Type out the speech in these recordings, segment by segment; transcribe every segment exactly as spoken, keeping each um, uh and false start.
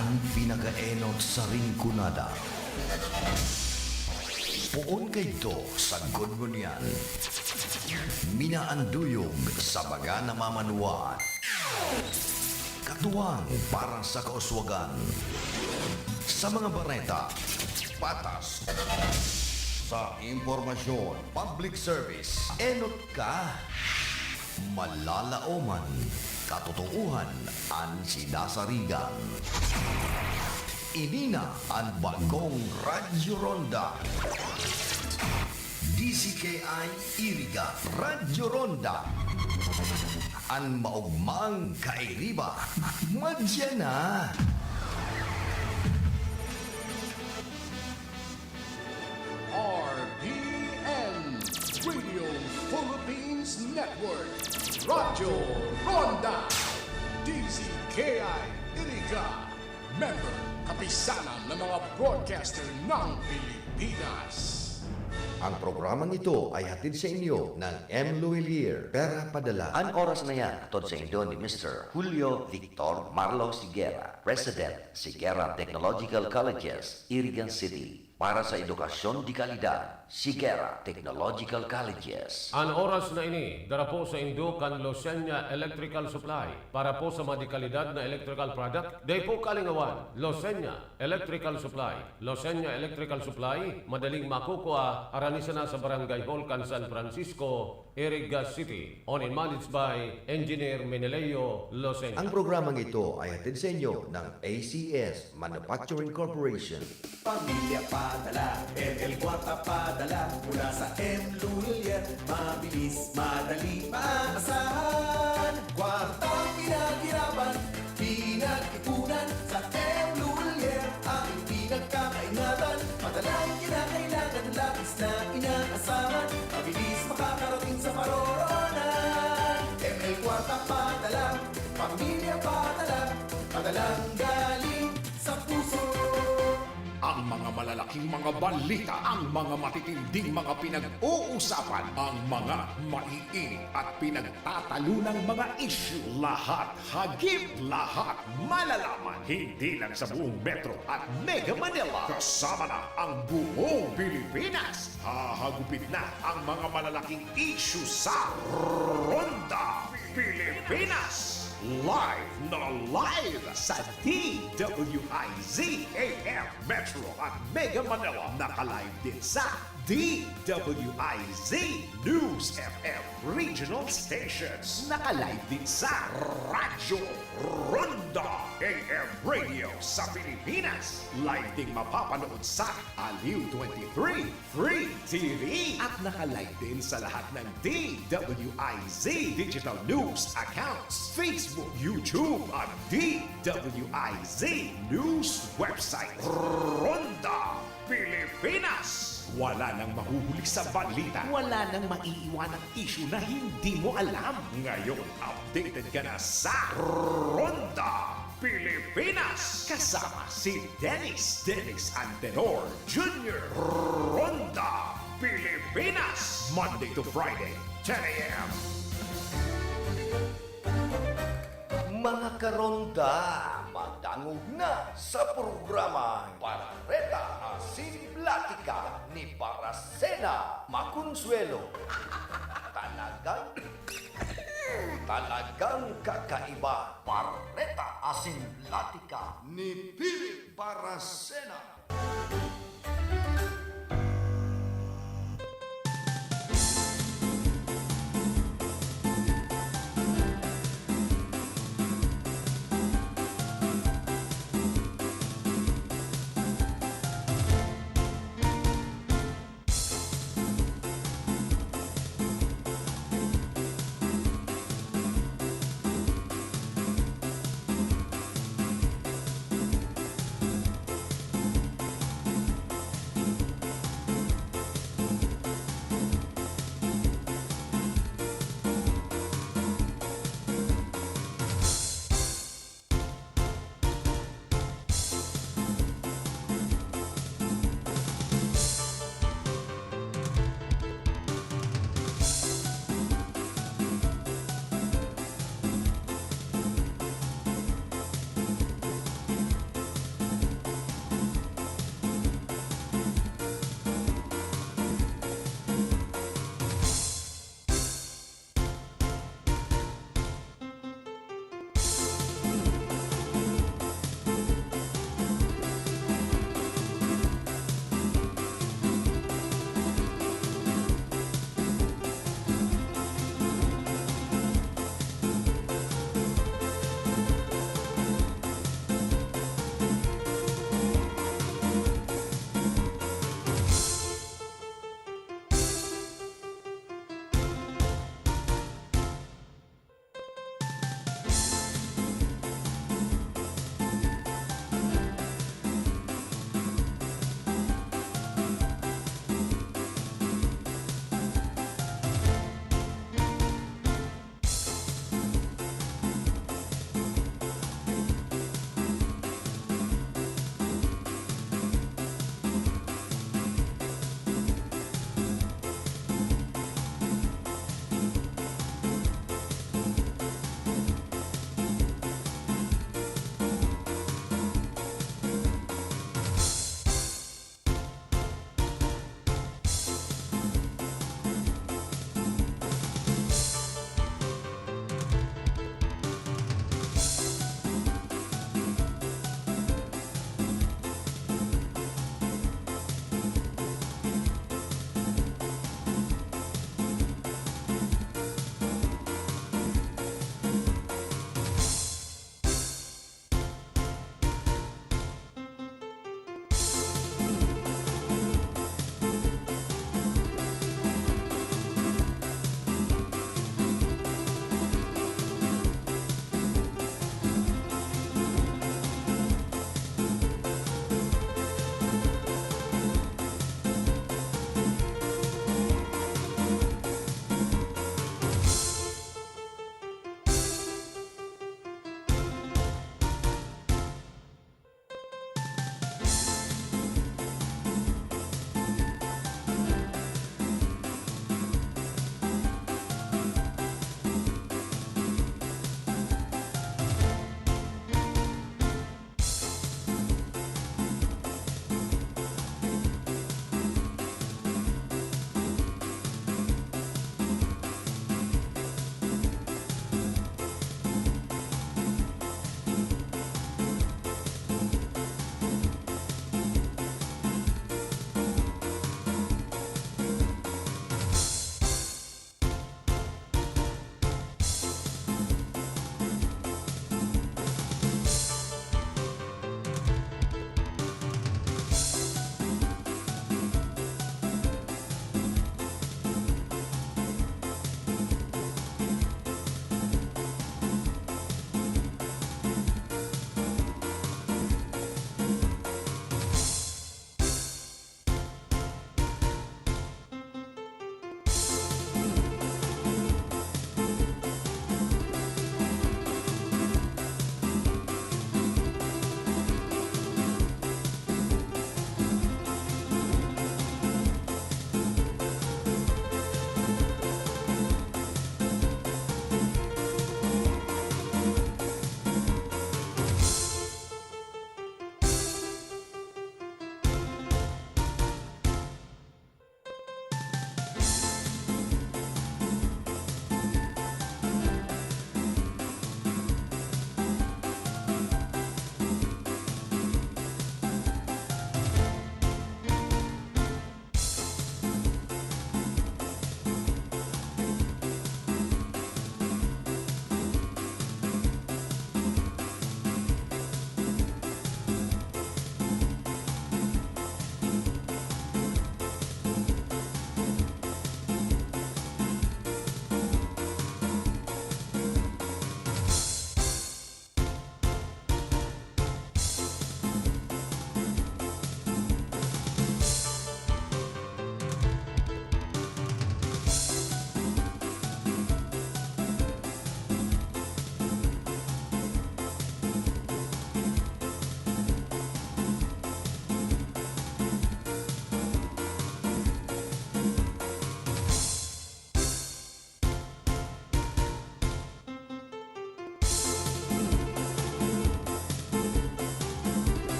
An pinakaenot sa Rinconada. Poon kaidto sa Gudgunian. Minaanduyog sa baga na mamanwaan. Katuwang para sa kauswagan. Sa mga bareta, patas. Sa impormasyon, public service, enot ka. Malalaoman, katotoohan an sinasarigan. Ini na an bagong Radyo Ronda. D C K I Iriga, Radyo Ronda. An maogmang kairiba, madya na. R P N, Radio Philippines Network, Radyo Ronda, D Z K I Iriga, member, kapisanan ng mga broadcaster ng Pilipinas. Ang programang ito ay hatid sa inyo ng M Luwilier, Pera Padala. An oras na yan, hatod sa indo ni Mister Julio Victor Marlo Siguera, President, Siguera Technological Colleges, Irigan City. Para sa edukasyon de kalidad, Siguera Technological Colleges. An oras na ini, dara po sa indo kan Losenya Electrical Supply. Para po sa mga de kalidad na electrical product, dai po kalingawan. Losenya Electrical Supply. Losenya Electrical Supply, madaling makukua, harani sana sa Barangay Hall kan San Francisco, Iriga City. Owned and managed by Engineer Meneleo Losenya. Ang programang ito ay hatid sa inyo ng A C S Manufacturing Corporation. Pamilya Padala, M L Kwarta Padala, mula sa M Luwilier. Mabilis, madali, maasahan. Kwartang pinaghirapan, pinag-ipunan, sa M Luwilier, aking pinagkakaingatan. Padalang kinakailangan, labis na inaasahan. Mabilis makakarating sa paroroonan. M L Kwarta Padala, Pamilya Padala, padalang galing sa puso. Ang mga malalaking mga balita, ang mga matitinding mga pinag-uusapan, ang mga maiinit at pinagtatalunang mga issue, lahat hagip, lahat malalaman. Hindi lang sa buong Metro at Mega Manila, kasama na ang buong Pilipinas. Hahagupit na ang mga malalaking issue sa Ronda Pilipinas. Live na live sa D W I Z A M Metro at Mega Manila. Naka-live din sa D W I Z News F M Regional Stations. Naka-live din sa Radyo Ronda A M Radio sa Pilipinas. Live ding mapapanood sa Aliw twenty-three Free T V. At naka-live din sa lahat ng D W I Z Digital News accounts, Facebook, YouTube, at D W I Z News website. Ronda Pilipinas. Wala nang mahuhuli sa balita. Wala nang maiiwanang issue na hindi mo alam. Ngayon, updated ka na sa Ronda Pilipinas. Kasama si Dennis, Dennis Antenor Junior. Ronda Pilipinas. Monday to Friday, ten a m. Mga karonda, madangog na sa programang Bareta Asin Platika ni Baracena Maconsuelo. Talagang, talagang kakaiba. Bareta Asin Platika ni Philip Baracena.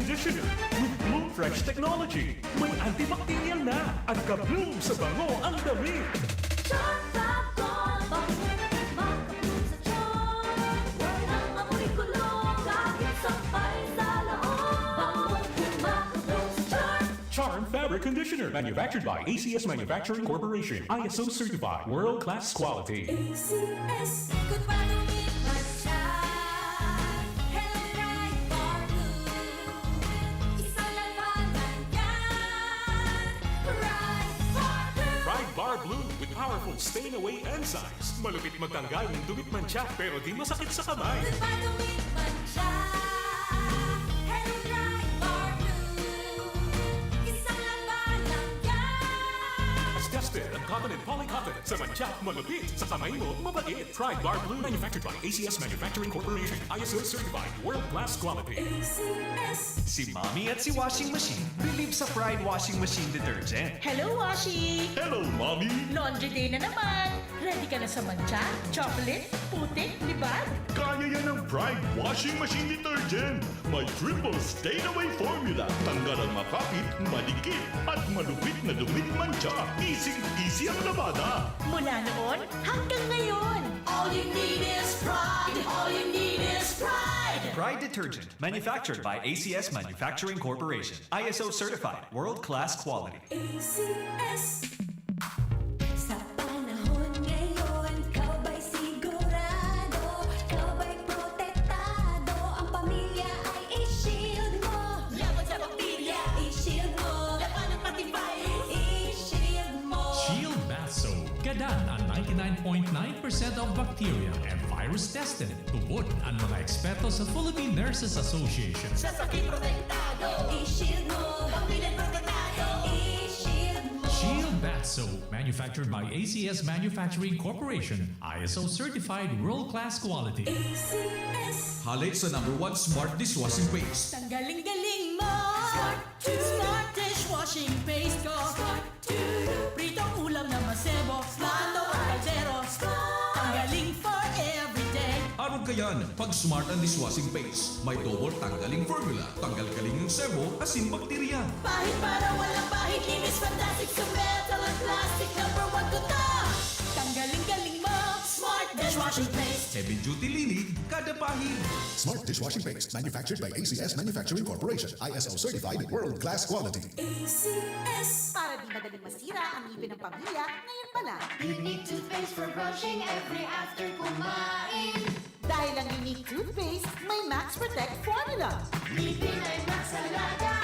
Conditioner with Bloom Fresh technology. May antibacterial na at ka-bloom sa bango ang damit. Charm Fab Gold, bango makapul sa charm. Walang amoy kulong, kahit sampay sa loob. Bango makapul sa charm. Charm Fabric Conditioner, manufactured by A C S Manufacturing Corporation, I S O certified, world-class quality. A C S. Kung madumi man siya, Hello Bright Bar Blue. Isa lang pangalan, Bright Bar Blue. Bright Bar Blue with powerful stain away enzymes. Malupit magtanggal ng dumit mantsa, pero di masakit sa kamay. Kung madumi man siya, Hello Bright Bar Blue. Isa lang pangalan, Tested ang cotton and polycotton. Sa mantsa, malupit. Sa kamay mo, mabait. Pride Bar Blue. Manufactured by A C S Manufacturing Corporation. I S O certified. World class quality. A C S. Si Mommy at si Washing Machine believe sa Pride Washing Machine Detergent. Hello, Washing! Hello, Mommy! Laundry day na naman! Ready ka na sa mantsa, chocolate, putik, libag? Kaya yan ng Pride Washing Machine Detergent! May triple stain away formula. Tanggal ang makapit, madikit, at malupit na dumit mantsa. Easy-easy ang labada. Mula noon hanggang ngayon. All you need is Pride. All you need is Pride. Pride Detergent, manufactured by A C S Manufacturing Corporation. I S O certified, world-class quality. A C S. Sa panahon ngayon, ikaw ba'y sigurado? Ikaw ba'y protektado? Ang pamilya ay i-shield mo. Laban sa bakterya, i-shield mo. Laban ng pati virus, i-shield mo. Shield Bath Soap. Gadan ang ninety-nine point nine percent of bacteria and virus tested. Tubod ang mga eksperto sa Philippine Nurses Association. Sa sakit protektado, i-shield mo. Pamilya protektado, i-shield mo. Shield Bath Soap, manufactured by A C S Manufacturing Corporation, I S O certified world-class quality. A C S. Halik sa number one smart dishwashing paste. Tanggaling-galing mo! Smart! Smart dishwashing paste ko! Smart! Pritong ulam na masebo, plato o kaldero. Ang galing for everyday. Arog kayan, pag Smart ang dishwashing paste. May double tanggaling formula. Tanggal kaling yung sebo, asin bakterya. Pahid para walang pahid, linis fantastic sa metal at plastic. Number one ko to. Tanggaling-galing mo, Smart dishwashing paste. Heavy duty linis, kada pahid. Smart dishwashing paste, manufactured by A C S Manufacturing Corporation. I S O certified, world class quality. A C S. Para di madaling masira ang ngipin ng pamilya, ngayon pa lang. Unique toothpaste for brushing every after kumain. Dahil ang Unique toothpaste may Max Protect formula. Ngipin ay Max Alaga,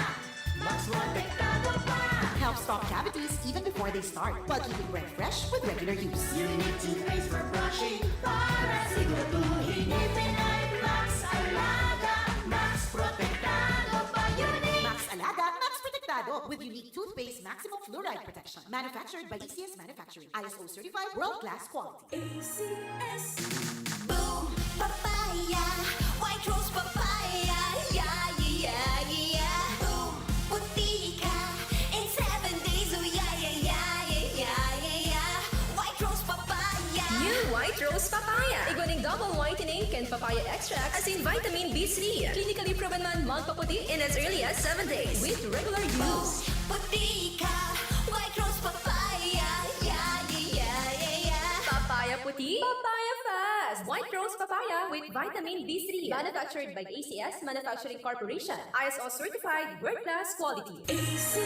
Max Protektado pa. Helps stop cavities even before they start, while keeping breath fresh with regular use. Unique toothpaste for brushing para siguraduhin ngipin ay Max Alaga, Max Protektado pa. Unique. Max Alaga, Max Protektado with Unique toothpaste maximum fluoride protection. Manufactured by A C S Manufacturing. I S O certified, world class quality. A C S. Boom Papaya, White Rose Papaya, yeah, yeah, yeah. Boom Puti ka in seven days, oh yeah, yeah, yeah. White Rose Papaya. New White Rose Papaya. Igwa ning double whitening kan papaya extract asin vitamin B three. Clinically proven man magpaputi in as early as seven days with regular use. Puti ka, White Rose Papaya, yeah, yeah, yeah, yeah, yeah. Papaya puti, papaya fast. White Rose Papaya with vitamin B three. Manufactured by A C S Manufacturing Corporation. I S O certified, world class quality. A C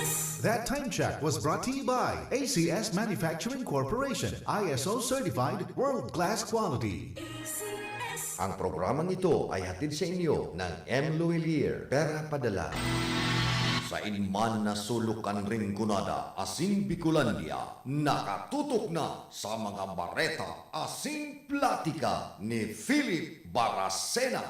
S. That time check was brought to you by A C S Manufacturing Corporation, I S O certified, world class quality. A C S. Ang programang ito ay hatid sa inyo ng M Luwilier, Pera Padala. Sain man na sulok kan Rinconada, asin Bicolandia, nakatutok na sa mga bareta asin platika ni Philip Baracena.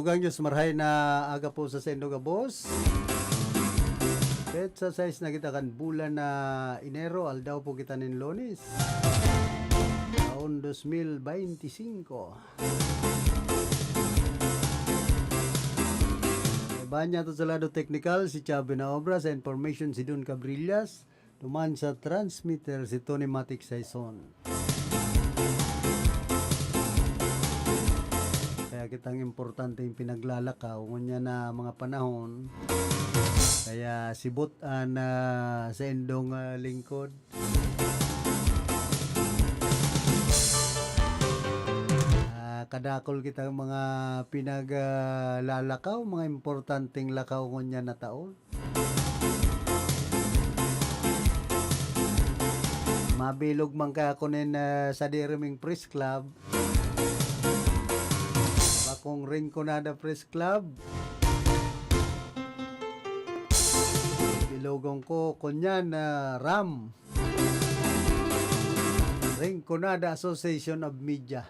Tugang Diyos, marhay na aga po sa saindo gabos. Petsa sais na kita kan bulan na Enero, aldaw po kita nin Lunes, taon dos mil beinti singko. Iba niya to sa lado teknikal, si Chubby na obra, sa information, si Don Cabrillas. Duman sa transmitter, si Tony Matic Saison. Kaya kitang importante yung pinaglalakaw, ngunyan na mga panahon. Kaya sibot an, ah, saindong, ah, lingkod. Ah, kadakol kitang mga pinaglalakaw, mga importanteng lakaw ngunyan na taon. Mabilog man kaya ako nin, ah, sadiri ming press club. Bakong Rinconada Press Club. Bilogon ko, kunyan, ah, RAM. Rinconada Association of Media.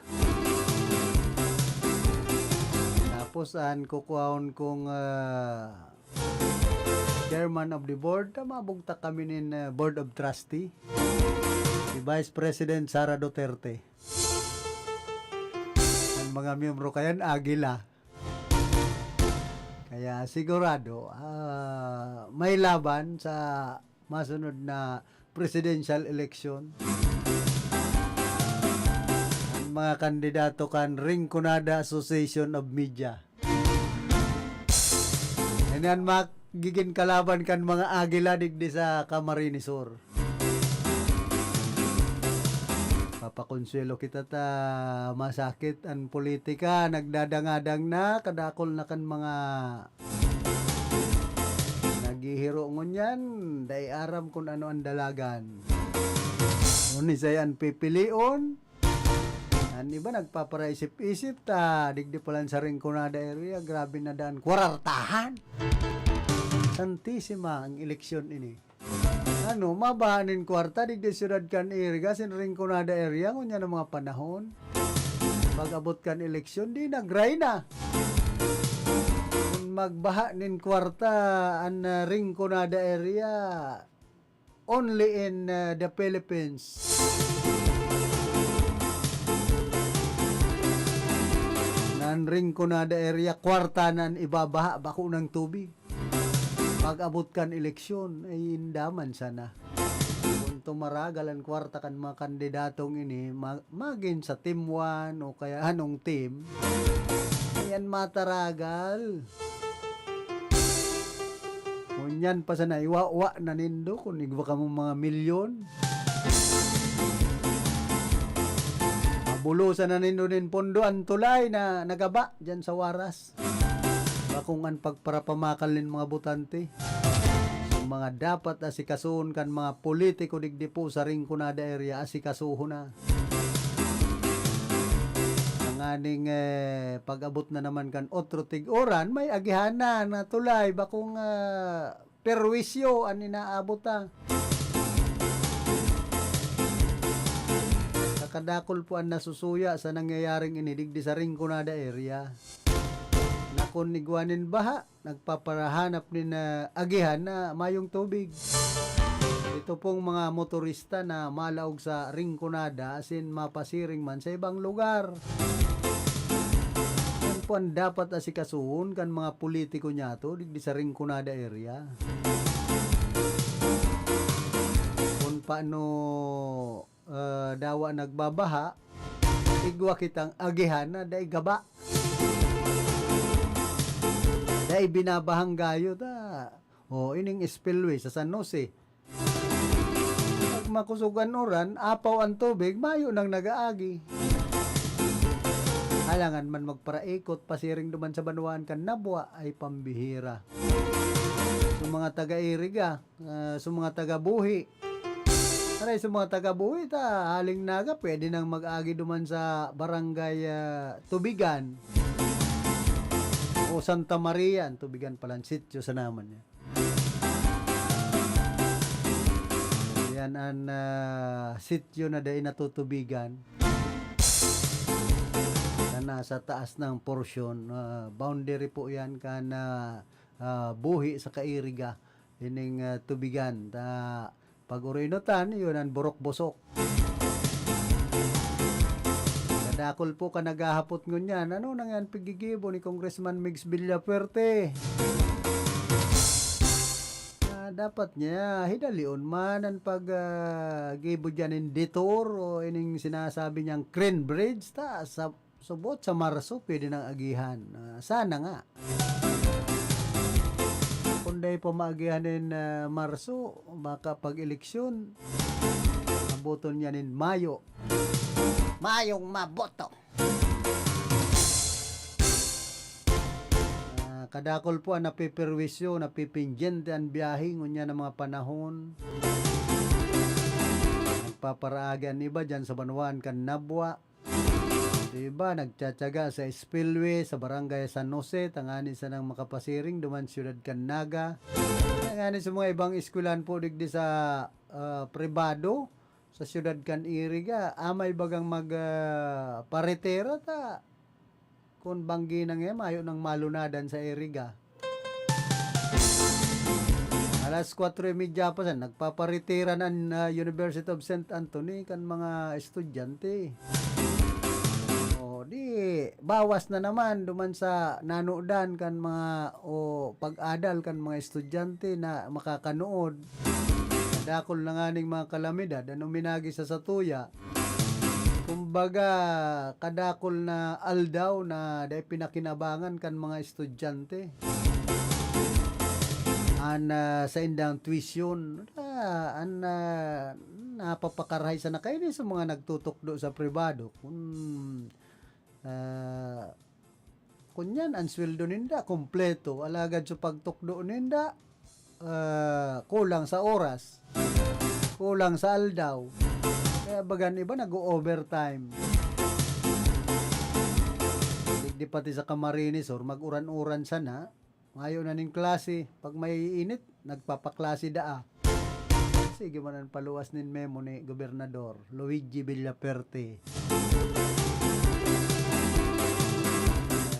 Tapos, an kukuhaon kong, ah, Chairman of the Board, ta mabugtak kami nin, ah, Board of Trustee. Si Vice President Sara Duterte. Ang mga miyembro kayan, Agila. Kaya sigurado, ah, may laban sa masunod na presidential election. Ang mga kandidato kan Rinconada Association of Media. Yan an magigin kalaban kan mga Agila digdi sa Camarines Sur. Papakonsuelo kita ta masakit an politika, nagdadangadang na, kadakol na kan mga naghihiro ngunyan, dai aram kun ano an dalagan. Kun isay an pipilion, an iba nagpaparaisip-isip ta, digdi pa lang sa Rinconada area, grabe na daan kwartahan. Santisima ang eleksyon ini. Ano, mabaha nin kwarta digdi syudad kan Iriga, sin Rinconada area, ngunyan na mga panahon. Pag-abot kan eleksyon, di nagray na. Kun magbaha nin kwarta an, ah, Rinconada area, only in, ah, the Philippines. Nan Rinconada area, kwarta na an ibabaha, bako nang tubig. Pag-abot kan eleksyon, ay indaman sana. Kun tumaragal an kwarta kan mga kandidatong ini, ma-, magin sa Team One o kaya anong team, ayan mataragal. Ngunyan pa sana, iwawa na nindo kun igwa kamo mga milyon. Mabulosan na nindo nin pondo an tulay na nagaba dyan sa Waras. Bakong an pagparapamakal nin mga botante. Sa mga dapat asikasuhon kan mga politiko digdi po sa Rinconada area, asikasuhon na. Tanganing, eh, pag-abot na naman kan otro tig-uran, may agihan na, na tulay, bakong, ah, perwisyo an inaabot, ah. Kakadakol po an nasusuya sa nangyayaring ini digdi sa Rinconada area. Na kun igwa nin baha, nagpaparahanap nin, ah, agihan na mayong tubig. Ito pong mga motorista na malaog sa Rinconada, asin mapasiring man sa ibang lugar. Yan po ang dapat asikasuhon kan mga politiko niyato digdi sa Rinconada area. Kun paano, ah, dawa nagbabaha, igwa kitang agihan na dai gaba. Dai binabahang gayo ta. O, ining spillway sa San Jose. Pag makosog an uran, apaw an tubig, mayo nang nagaagi. Alangan man magparaikot, pasiring duman sa banwaan kan Nabua, ay pambihira. Sa mga taga-Iriga, ah, sa mga taga-Buhi. Aray, sa mga taga-Buhi ta, haling Naga, pwede nang mag-agi duman sa barangay, ah, Tubigan. O Santa Maria, an Tubigan pala, an sityo sa naman niya. Yan an, ah, sityo na dai natutubigan. Sa Nasa taas ng porsyon, ah, boundary po yan kan, ah, ah, Buhi saka Iriga, ining, ah, tubigan. Ta, pag Urinutan, yun ang Burok Bosok. Kadakol po ka naghahapot ngunyan, ano nang yan pigigibo ni Congressman Migs Villafuerte? Ah, dapat niya, hidalion man ang pag, ah, gibo dyan in detour o ining sinasabi niyang crane bridge, ta, sa, subot sa Marso, pwede nang agihan. Ah, sana nga. Kung dai pa maagihan in, ah, Marso, makapag-eleksyon, abuton niya nin Mayo. Mayong maboto. Ah, kadakol po ang napiperwisyo, napipindyente an biyahe ngunyan na mga panahon. Nagpaparaagi an iba diyan sa banwaan kan Nabua. Sa iba, nagtsatsaga sa spillway sa Barangay San Jose, tangani sanang makapasiring duman siyudad kan Naga. Tangani sa mga ibang eskwelahan po digdi sa, ah, pribado, sa siyudad kan Iriga, amay bagang mag, ah, paretira ta. Kun banggi na nga, mayo nang malunadan sa Iriga. Alas kwatro y media pa sa, nagpaparetira na an, ah, University of Saint Anthony kan mga estudyante. O, di, bawas na naman duman sa nanudan kan mga, o pag-adal kan mga estudyante na makakanood. Kadakol na nganing mga kalamidad an uminagi sa satuya. Kumbaga, kadakol na aldaw na dai pinakinabangan kan mga estudyante. An, ah, saindang tuition, ah, an, ah, napapakarahay sana kaini sa mga nagtutukdo sa pribado. Kun, ah, Kunyan, an sweldo ninda, kompleto. Alagad sa pagtukdo ninda, ah, kulang sa oras, kulang sa aldaw. Kaya bagan iba nag-o-overtime. Digdi pati sa Camarines Sur, mag-uran-uran sana. Mayo na ning klase. Pag may init, nagpapaklase daa. Sige man an paluwas nin memo ni Gobernador Luigi Villafuerte.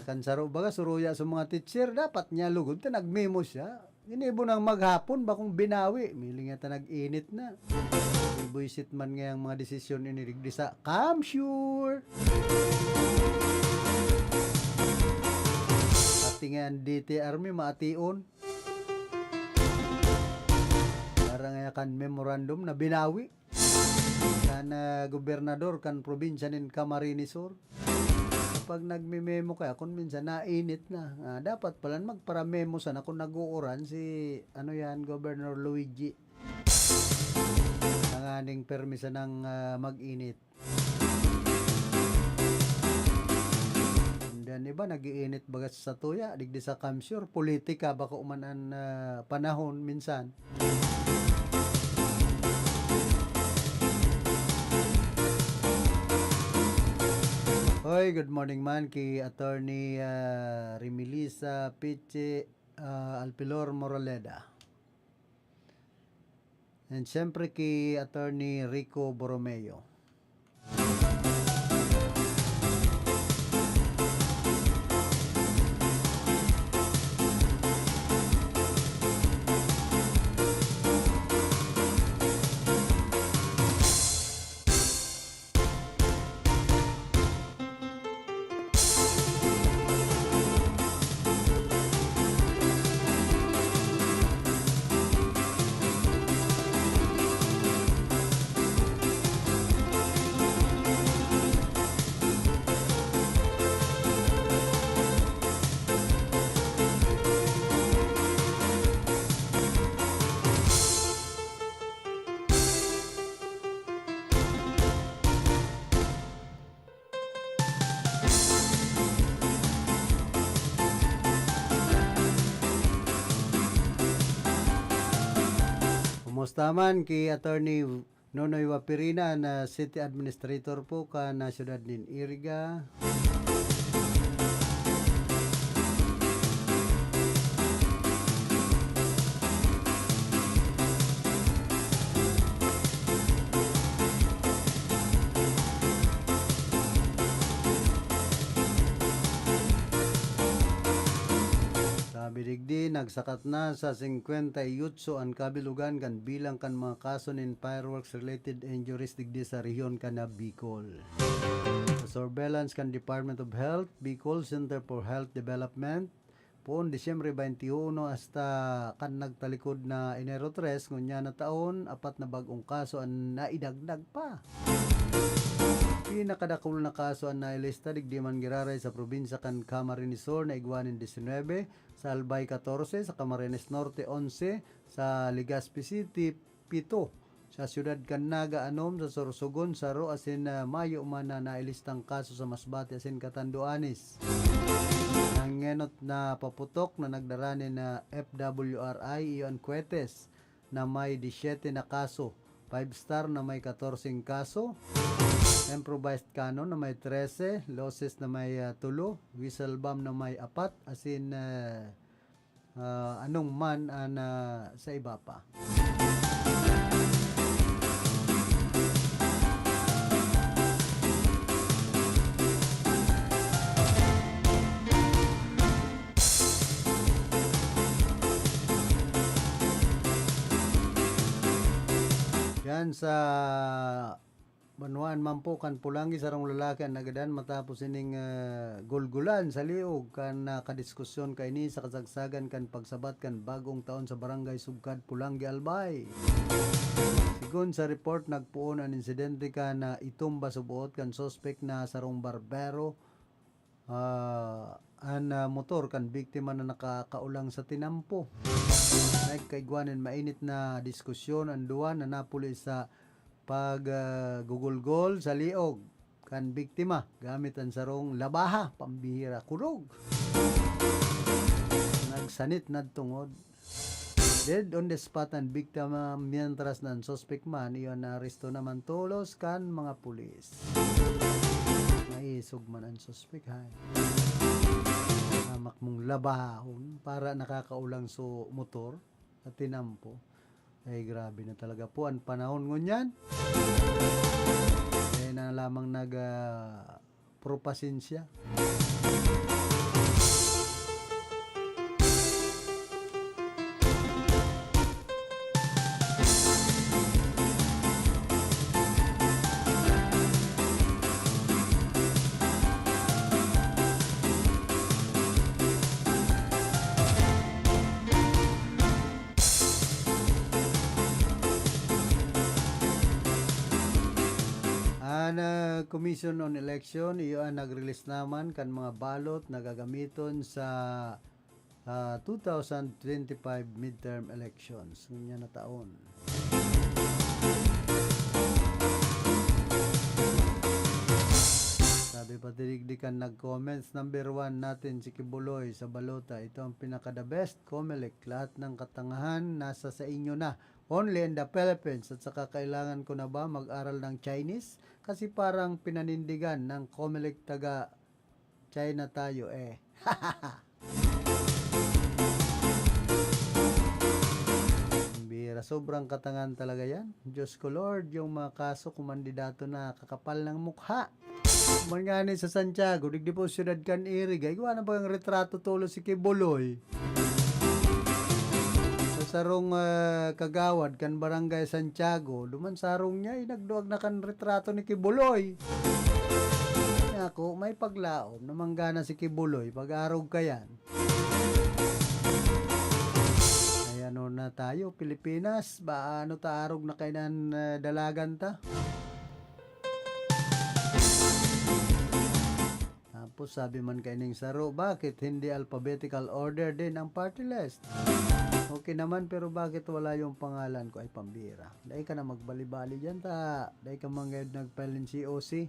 Kan saro baga suruya sa mga teacher, dapat niya lugod ta nagmemo siya. Ginibo nang maghapon, bakong binawi. Miling yata nag-init na. Buisit man ngayang mga desisyon ini digdi sa Kamsur. Pati nga ang D T R mi maation. Para nga kan memorandum na binawi kan, ah, gobernador kan probinsya nin Camarines Sur. Kapag nagme-memo kaya, kung minsan nainit na, ah, dapat pala magpara-memo sana kung nag-uuran si, ano yan, Governor Luigi. Tanganing permi sanang, ah, mag-init. And then iba, nag-iinit baga sa satuya, digdi sa Kamsur, politika, bako man an, ah, panahon minsan. Hoy, good morning man ki Attorney, ah, Remilisa Piche, ah, Alpilor Moraleda. And siyempre ki Attorney Rico Borromeo. Kumusta man ki Attorney Nonoy Wapirina na City Administrator po kan, ah, siyudad nin Iriga? Nagsakat na sa singkwenta y otso an kabilogan kan bilang kan mga kaso nin fireworks-related injuries digdi sa rehiyon kan Bicol. Sa surveillance kan Department of Health, Bicol Center for Health Development, poon Disyembre twenty-one hasta kan nagtalikod na Enero tres, ngunyan na taon, apat na bag-ong kaso an naidagdag pa. Pinakadakul na kaso an nailista digdi man giraray sa probinsya kan Camarines Sur na igwa nin diecinuebe, sa Albay, katorse, sa Camarines Norte, onse, sa Legazpi City, pito, sa siyudad kan Naga, anom, sa Sorsogon, saro, asin, ah, mayo man na nailistang kaso sa Masbate asin Catanduanes. Nangenot na paputok na nagdara nin, ah, F W R I, iyo an Coetes, na may disyete na kaso. Five Star na may katorseng kaso. Improvised cannon na may trese, Losses na may, ah, tulo, whistle bomb na may apat, asin, ah, ah, anong man an, ah, sa iba pa. Yan sa banwaan man po kan Polangui, sarong lalaki an nagadan matapos ining, ah, gulgulan sa liog kan nakadiskusyon kaini sa kasagsagan kan pagsabat kan bagong taon sa Barangay Sugkad, Polangui, Albay. Sigon sa report, nagpoon an insidente kan, ah, itumba suboot kan suspek na sarong barbero, ah, an, ah, motor kan biktima na nakakaulang sa tinampo. Nagkaigwa nin mainit na diskusyon an duwa na napuli sa pag, ah, gugulgol sa liog kan biktima gamit an sarong labaha, pambihira, kurog. Nagsanit na tungod. Dead on the spot an biktima, mientras na an suspek man, iyo naaresto naman tolos kan mga pulis. Naisog man an suspek, hay. Hamak mong labahon para nakakaulang so motor at tinampo. Ay, grabe na talaga po an panahon ngunyan. Kaya na lamang nag, ah, propasensya. An, ah, Commission on Election, iyo an nag-release naman kan mga balot na gagamiton sa, ah, two thousand twenty-five midterm elections, ngunyan na taon. Sabi pa digdi kan nag-comments, "Number one natin si Kibuloy sa balota. Ito ang pinaka-the best, Comelec. Lahat ng katangahan nasa sa inyo na. Only in the Philippines. At saka kailangan ko na ba mag-aral ng Chinese? Kasi parang pinanindigan ng Comelec taga China tayo eh." Ang bihira, sobrang katangahan talaga yan. Diyos ko, Lord, yung mga kaso, kumandidato na, kakapal ng mukha. Man nga ni sa Santiago, digdi po siyudad kan Iriga, igwa na bagang retrato tolos si Kibuloy. Sa sarong, ah, kagawad kan Barangay Santiago, duman sarong niya, eh, nagduag na kan retrato ni Kibuloy. Ako, may paglaom na manggana si Kibuloy, pag-arog ka yan. Ay, ano na tayo, Pilipinas? Ba, ano ta, arog na kainan, ah, dalagan ta? Tapos sabi man kaining saro, "Bakit hindi alphabetical order din ang party list? Okay naman, pero bakit wala yung pangalan ko?" Ay, pambira. Dai ka na magbali-bali dyan, ta. Dai ka man ngayon nag-file ng C O C.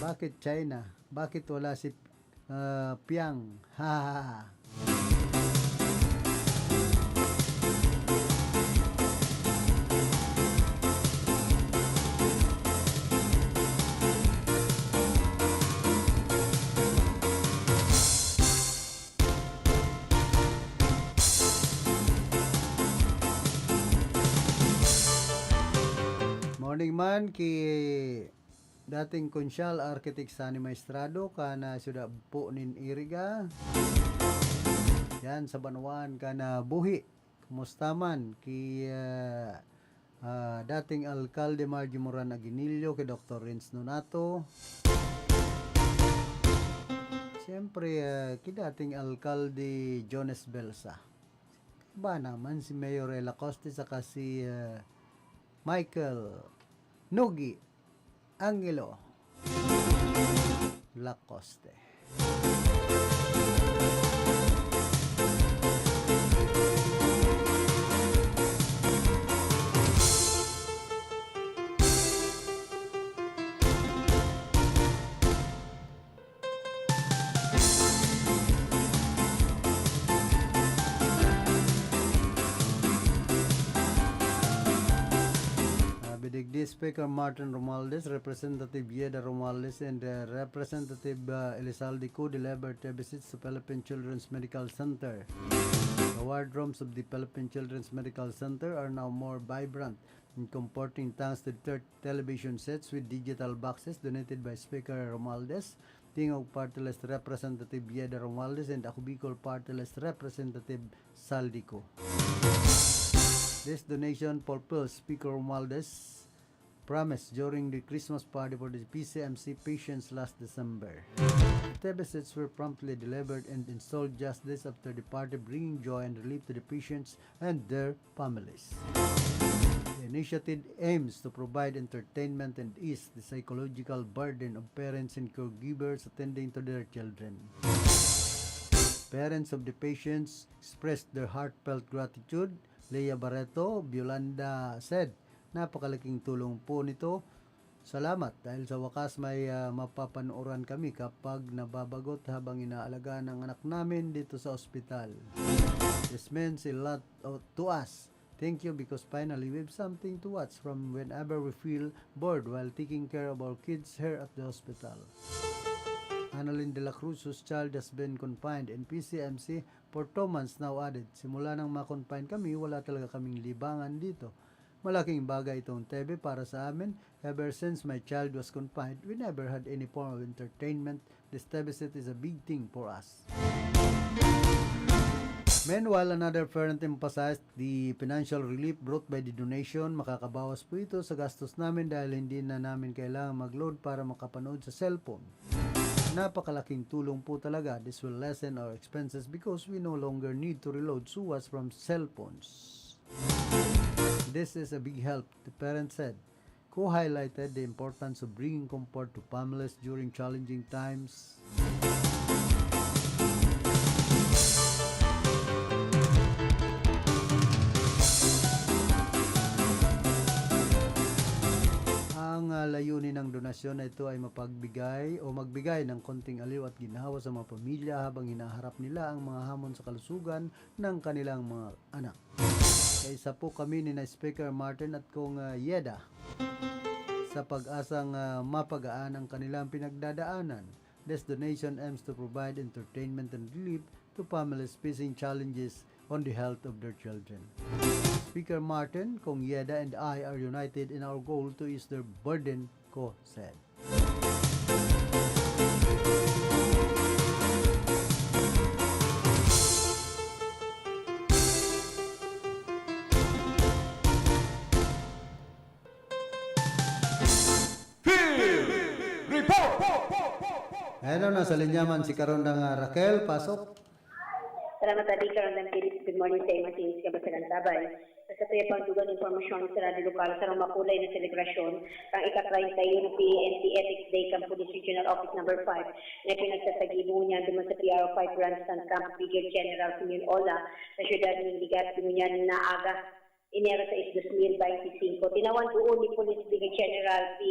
Bakit China? Bakit wala si, ah, Piang? Ha, ha, ha. Morning man ki dating Konsyal Architect Sunny Maestrado, kan, ah, siyudad po nin Iriga. Diyan sa banwaan kan, ah, Buhi. Kumusta man ki, ah, ah, dating Alkalde Margie Moran Aguinillo, ki Doktor Renz Nonato? Siyempre, ah, ki dating Alkalde Jones Belsa. Iba naman si Mayor Rey Lacoste saka si, ah, Michael Nogi Angelo Lacoste. Uh, Bidigdi Speaker Martin Romualdez, Representative Yeda Romualdez, and uh, Representative uh, Elizalde Co delivered their visits to Philippine Children's Medical Center. The wardrooms of the Philippine Children's Medical Center are now more vibrant and comforting thanks to third television sets with digital boxes donated by Speaker Romualdez, Tingog Party List Representative Yeda Romualdez, and Ako Bicol Party List Representative Saldi Co. This donation fulfills Speaker Romualdez' promise during the Christmas party for the P C M C patients last December. The T V sets were promptly delivered and installed just days after the party, bringing joy and relief to the patients and their families. The initiative aims to provide entertainment and ease the psychological burden of parents and caregivers attending to their children. Parents of the patients expressed their heartfelt gratitude. Lea Barreto Violanda said, "Napakalaking tulong po nito. Salamat dahil sa wakas may, ah, mapapanooran kami kapag nababagot habang inaalagaan ang anak namin dito sa ospital. This means a lot, oh, to us. Thank you because finally we have something to watch from whenever we feel bored while taking care of our kids here at the hospital." Annalyn de la Cruz, whose child has been confined in P C M C for two months now, added, "Simula nang ma-confine kami, wala talaga kaming libangan dito. Malaking bagay itong T V para sa amin. Ever since my child was confined, we never had any form of entertainment. This T V set is a big thing for us." Meanwhile, another parent emphasized the financial relief brought by the donation. "Makakabawas po ito sa gastos namin dahil hindi na namin kailangan mag-load para makapanood sa cellphone. Napakalaking tulong po talaga. This will lessen our expenses because we no longer need to reload suwas from cellphones. This is a big help," the parent said, who highlighted the importance of bringing comfort to families during challenging times. Ang, ah, layunin ng donasyon na ito ay mapagbigay o magbigay ng konting aliw at ginhawa sa mga pamilya habang hinaharap nila ang mga hamon sa kalusugan ng kanilang mga anak. Kaisa po kami ni na Speaker Martin at Kong, ah, Yeda sa pag-asang, ah, mapagaan ang kanilang pinagdadaanan. This donation aims to provide entertainment and relief to families facing challenges on the health of their children. Speaker Martin, Kong Yeda, and I are united in our goal to ease their burden, Ko said. Field Report! Ayan o, nasa linya man si Karondang, ah, Raquel. Pasok. Salamat, Adi Karondang Philip. Good morning sa imo, sa inyong kabasalan tabay. Sa satuya pang dugang impormasyon sa Radyo Lokal, sa makulay na selebrasyon kan ika-treinta y uno P N P Ethics Day kan Police Regional Office Number five na ipinagsasagibo niya duman sa P R O five Grandstand Camp Brigadier General Simeon Ola sa siyudad nin Legazpi ngunyan na aga, Enero sais, dos mil bente singko. Tinawan duon ni Police Brigadier General P.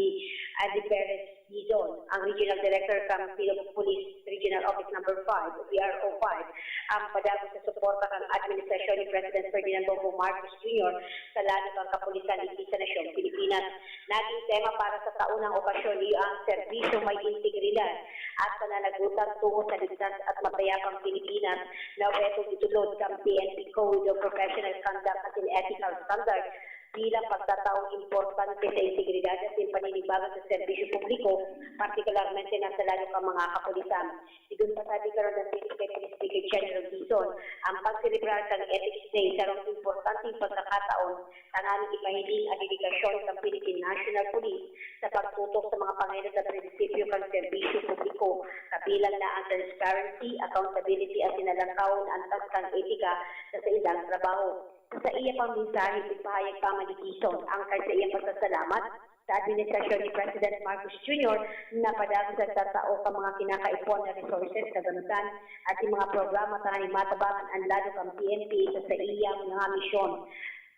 Andy Perez Dizon, ang Regional Director kan Philippine Police Regional Office Number five o P R O five, ang padagos na suporta kan administrasyon ni President Ferdinand Bongbong Marcos Junior sa lado kan kapulisan digdi sa nasyong Pilipinas. Naging tema para sa taon nang okasyon iyo ang "Serbisyo May Integridad at Pananagutan Tungo sa Ligtas at Mapayapang Pilipinas" na obhetong itulod kan P N P Code of Professional Conduct asin Ethical Standards bilang pagtata- taong importante sa integridad asin paninibago sa serbisyo publiko, partikularmente na sa lado kan mga kapulisan. Sigon pa sa Bicol City Deputy Speaker General Dizon, ang pagselebrar kan Ethics Day sarong importanteng pagkakataon tanganing ipahiling an dedikasyon kan Philippine National Police sa pagtutok sa mga pangangaipo sa prinsipyo kan serbisyo publiko, kabilang na ang transparency, accountability asin alangkawon na antas kan etika sa saindang trabaho. Sa iya pang mensahe, ipahayag pa man ni Dizon ang kaiyan pasasalamat sa administrasyon ni President Marcos Junior na padagos nagtatao kan mga kinakaipuhan na resources, kagamitan, asin mga programa tanganing matabangan an lado kan P N P sa saiyang mga misyon.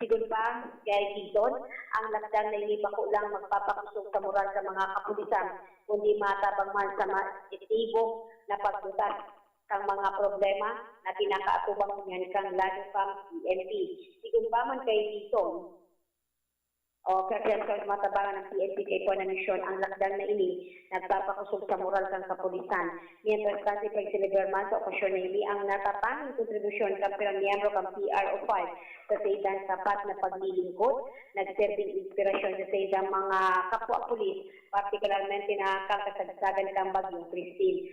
Sigon pa kay Dizon, ang lakdang na ini bako lang magpapakosog sa moral kan mga kapulisan, kundi matabang man sa mas epektibo na paglutas kan mga problema na kinakaatubang ngunyan kan lado kan P N P. Sigon pa man kay Dizon, o kaya sa matabangan ng P N P kaipuhan na misyon, ang lakdang na ini nagpapakosog sa moral kan kapulisan. Mientras tanto, ipagselebrar man sa okasyon na ini ang natatanging kontribusyon kan pirang miyembro kan P R O five sa saindang tapat na paglilingkod, nagserbing inspirasyon sa saindang mga kapwa pulis, partikularmente na kan kasagsagan kan Bagyong Christine.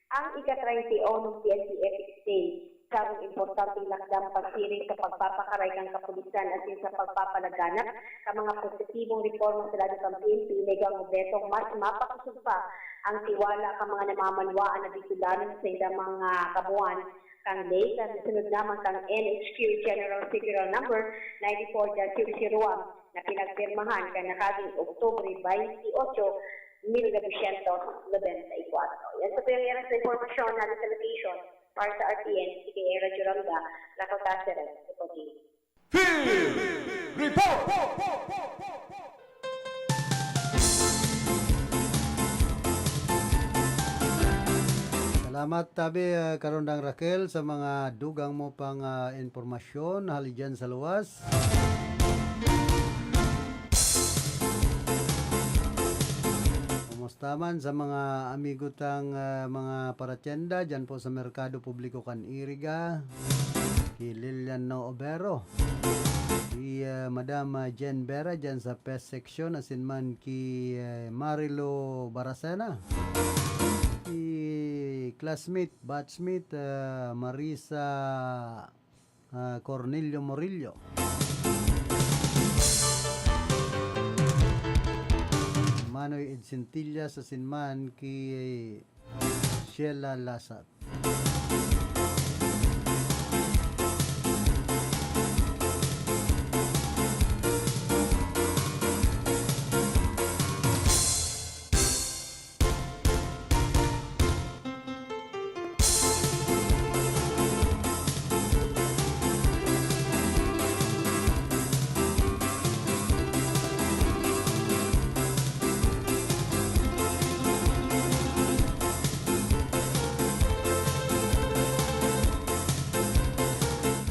Ang ika-treinta y uno P N P Ethics Day, sarong importanteng lakdang pasiring sa pagpapakaray kan kapulisan asin sa pagpapalaganap kan mga positibong reporma sa lado kan P N P na igwang obhetong mas mapakosog pa ang tiwala kan mga namamanwaan na Bicolano sa saindang mga kabuhan kan ley, kan sunod naman kan N H Q General Circular Number ninety-four dash zero zero one na pinagpirmahan kan nakaging Oktubre twenty-eight, mil novecientos nobenta y kuwatro. Yan sa piyong sa impormasyon na sa location para sa R T N, si Kay Era Juranda, Laco Cáceres, Ipogi. Field Report! Salamat tabi, ah, Karondang Raquel, sa mga dugang mo pang, ah, impormasyon hali dyan sa luwas. Kumusta man sa mga amigo tang, ah, mga paratyenda dyan po sa Merkado Publiko kan Iriga? Ki Lilian No Obero, si, ah, Madam, ah, Jen Vera dyan sa Pest Section, asin man ki, eh, Marilo Baracena, si classmate, batchmate, ah, Marisa, ah, Cornelio Murillo, Manoy Edcintillas, asin man ki Sheila Lasat.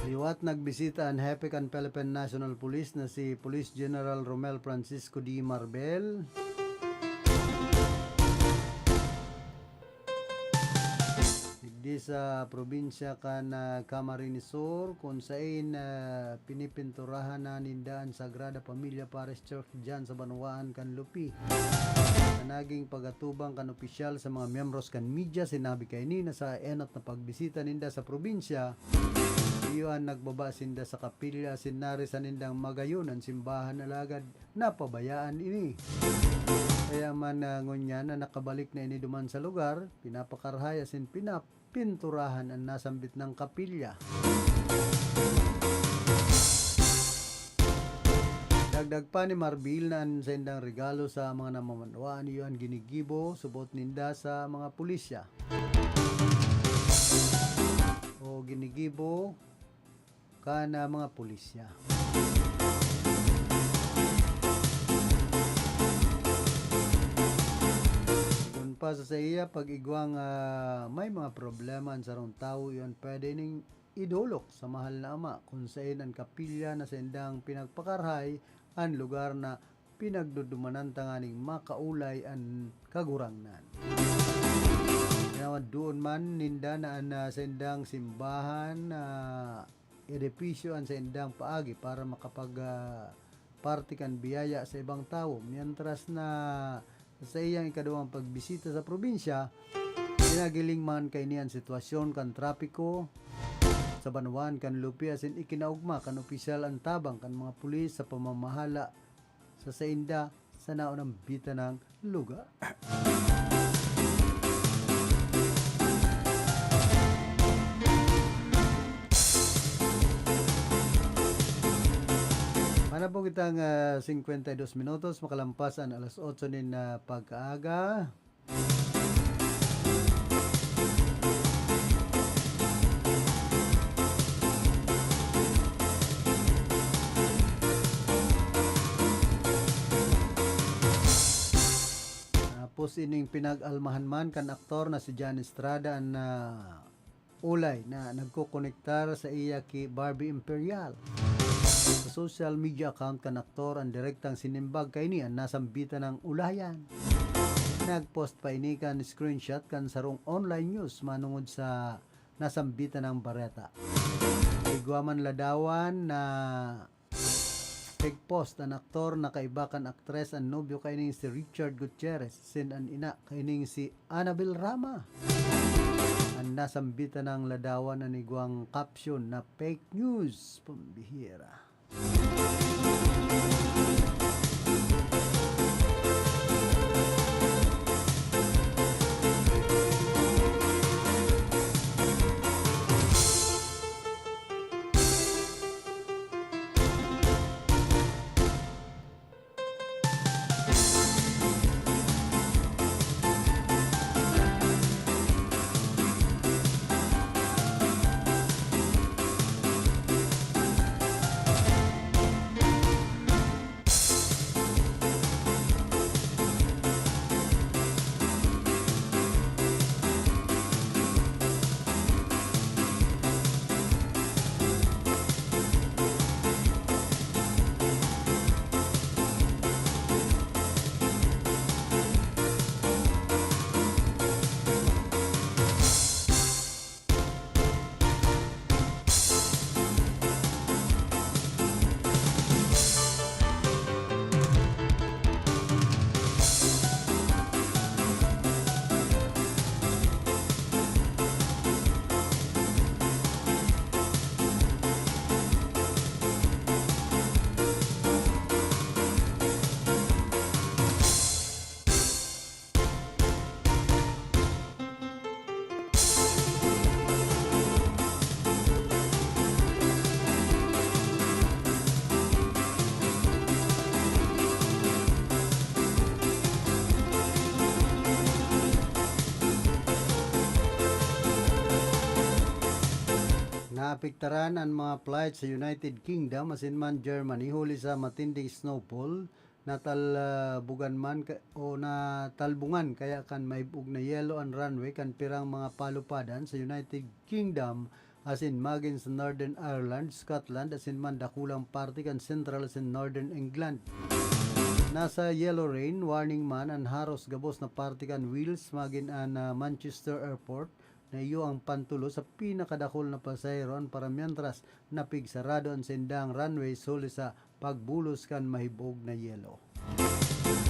Liwat nagbisita an hepe kan Philippine National Police na si Police General Romel Francisco D. Marbel. Digdi sa probinsya kan, ah, Camarines Sur, kun sain, ah, pinipinturahan na ninda an Sagrada Familia Parish Church diyan sa banwaan kan Lupi. Sa naging pag-atubang kan opisyal sa mga miyembros kan media, sinabi kaini na sa enot na pagbisita ninda sa probinsya, iyo an nagbaba sinda sa kapilya asin narisan nindang magayon an simbahan, alagad napabayaan ini. Kaya man, ah, ngunyan na nakabalik na ini duman sa lugar, pinapakarahay asin pinapinturahan an nasambit nang kapilya. Dagdag pa ni Marbil na an saindang regalo sa mga namamanwaan iyo an ginigibo, subot ninda sa mga pulisya. O ginigibo, kan, ah, mga pulisya. Sigon pa sa saiya, pag-igwang, ah, may mga problema an sarong tawo, iyon pwede ning idolok sa Mahal na Ama, kun sain an kapilya na saindang pinagpakarahay an lugar na pinagdudumanan tanganing makaulay an Kagurangnan. Kaya doon man ninda na an, ah, saindang simbahan, ah, edepisyo an saindang paagi para makapag, ah, parte kan biyaya sa ibang tawo, mientras na sa iyang ikaduwang pagbisita sa probinsya, pinagiling man kaini an sitwasyon kan trapiko sa banwaan kan Lupi asin ikinaogma kan opisyal an tabang kan mga pulis sa pamamahala sa sainda sa naunambitan nang lugar. Manapong kitang, ah, singkwenta y dos minutos, makalampas an alas otso nin, ah, pagkaaga. Tapos ining pinag-almahan man kan aktor na si Jan Estrada an, ah, ulay na nagkokonektar sa iya ki Barbie Imperial. Sa social media account kan aktor an direktang sinimbag kaini an nasambitan nang ulayan. Nag-post pa ini kan screenshot kan sarong online news manungod sa nasambitan nang bareta. Igwa man ladawan na nag-post an aktor na kaiba kan aktres, an nobyo kaining si Richard Gutierrez, asin an ina kaining si Annabel Rama. An nasambitan nang ladawan an igwang caption na fake news. Pambihira. Naapektaran an mga flight sa United Kingdom asin man Germany huli sa matinding snowfall natal-, ah, bugan man ka-, o natalbungan kaya kan mahib-og na yelo an runway kan pirang mga palupadan sa United Kingdom asin magin sa Northern Ireland, Scotland, asin man dakulang parte kan Central asin Northern England. Nasa yellow rain warning man an haros gabos na parte kan Wales, magin an, ah, Manchester Airport, na iyo ang pantulo sa pinakadakul na pasahero an paramientras na pigsarado an saindang runways huli sa pagbulos kan mahibog na yelo.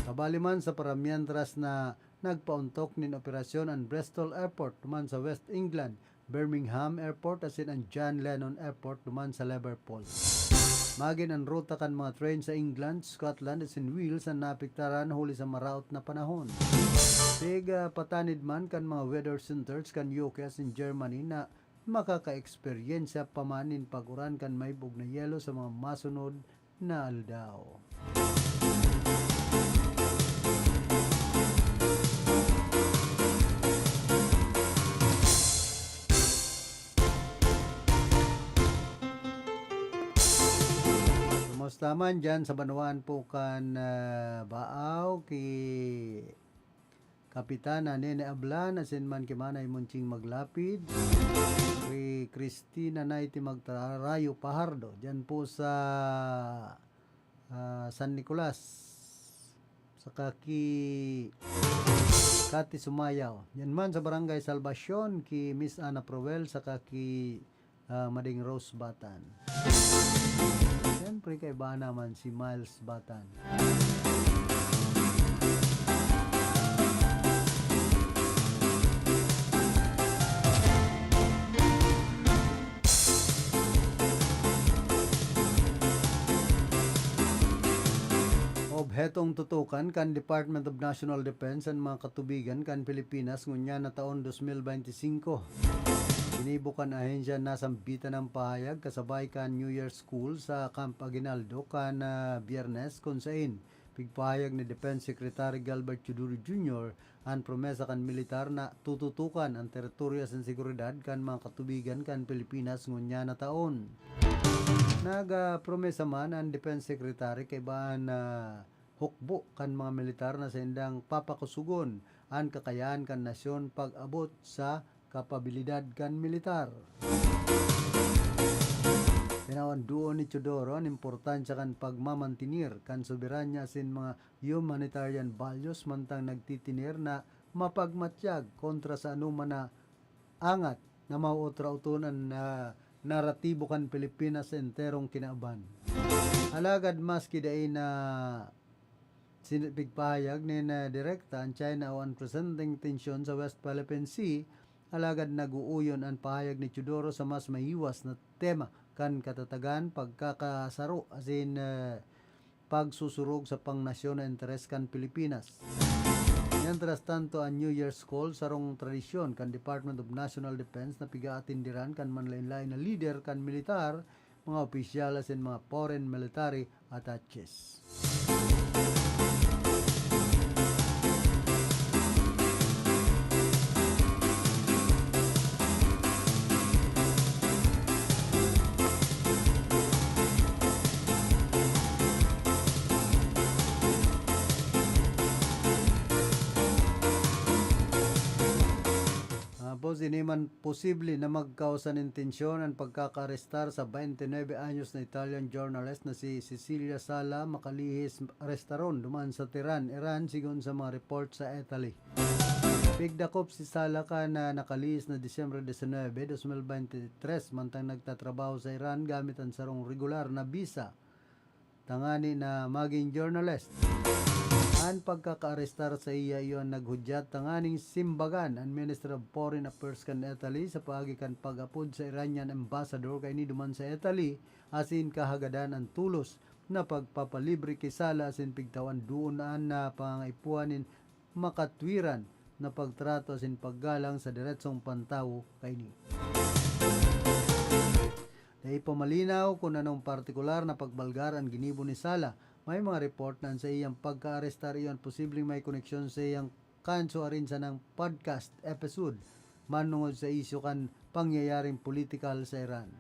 Kabali man sa paramientras na nagpaontok nin operasyon an Bristol Airport duman sa West England, Birmingham Airport asin an John Lennon Airport duman sa Liverpool. Magin an ruta kan mga train sa England, Scotland asin Wales an naapektaran huli sa maraot na panahon. Pig, ah, patanid man kan mga weather centers kan U K asin Germany na makaka-eksperyensya pa man nin pag-uran kan mahibog na yelo sa mga masunod na aldaw. Kumusta man dyan sa banwaan po kan, ah, Baaw, ki Kapitana Nene Ablan, asin man ki Manay Monching Maglapid, ki Christina Naiti Magtarayo Pahardo, dyan po sa, ah, San Nicolas, saka ki Cathy Sumayaw. Yan man sa Barangay Salvacion, ki Miss Ana Proel, saka ki ah, Mading Rose Batan. Siyempre, kaiba naman si Miles Batan. Obhetong tutukan kan Department of National Defense an mga katubigan kan Pilipinas ngunyan na taon dos mil benti singko. Ginibo kan ahensya na sambitan ang pahayag kasabay kan New Year School sa Camp Aguinaldo kan, ah, Biyernes, kun sain pigpahayag ni Defense Secretary Gilbert Teodoro Junior an promesa kan militar na tututukan an teritoryo asin seguridad kan mga katubigan kan Pilipinas ngunyan na taon. Nagpromesa man an Defense Secretary kaiba an, ah, hukbo kan mga militar na saindang papakusogon an kakayahan kan nasyon pag-abot sa kapabilidad kan militar. Tinawan duon ni Teodoro an importansya kan pagmamantenir kan soberanya asin mga humanitarian values mantang nagtitinir na mapagmatyag kontra sa anoman na angat na maotraoton an, ah, naratibo kan Pilipinas sa enterong kinaban. Alagad maski dai na sin-, pigpahayag nin, ah, direkta an China o an presenteng tensyon sa West Philippine Sea, alagad nag-uuyon an pahayag ni Teodoro sa mas mahiwas na tema kan katatagan, pagkakasaro asin, ah, pagsusurog sa pangnasyon na interes kan Pilipinas. Mientras tanto, an New Year's Call, sarong tradisyon kan Department of National Defense na pigaatindiran kan manlaen-laen na lider kan militar, mga opisyal asin mga foreign military attaches. Tapos, ini man posible na magkausa nin tensyon an pagkakaarestar sa twenty-nine anyos na Italian journalist na si Cecilia Sala Makalihis Restaron duman sa Tehran, Iran, sigon sa mga report sa Italy. Pigdakop si Sala kan nakalihis na Disyembre diecinuebe, dos mil bente tres, mantang nagtatrabaho sa Iran gamit an sarong regular na bisa tangani na magin journalist. An pagkakaarestar saiya iyo an naghudyat tanganing simbagan an Ministry of Foreign Affairs kan Italy sa paagi kan pag-apod sa Iranian ambassador kaini duman sa Italy, asin kahagadan an tolos na pagpapalibre ki Sala asin pigtawan duon an, ah, pangangaipuhan nin makatwiran na pagtrato asin paggalang sa diretsong pantawo kaini. Dai pa malinaw kun anong partikular na pagbalgar an ginibo ni Sala. May mga report na an saiyang pagkaarestar iyo an posibleng may koneksyon sa iyang kan suarin sanang podcast episode manongod sa isyu kan pangyayaring politikal sa Iran.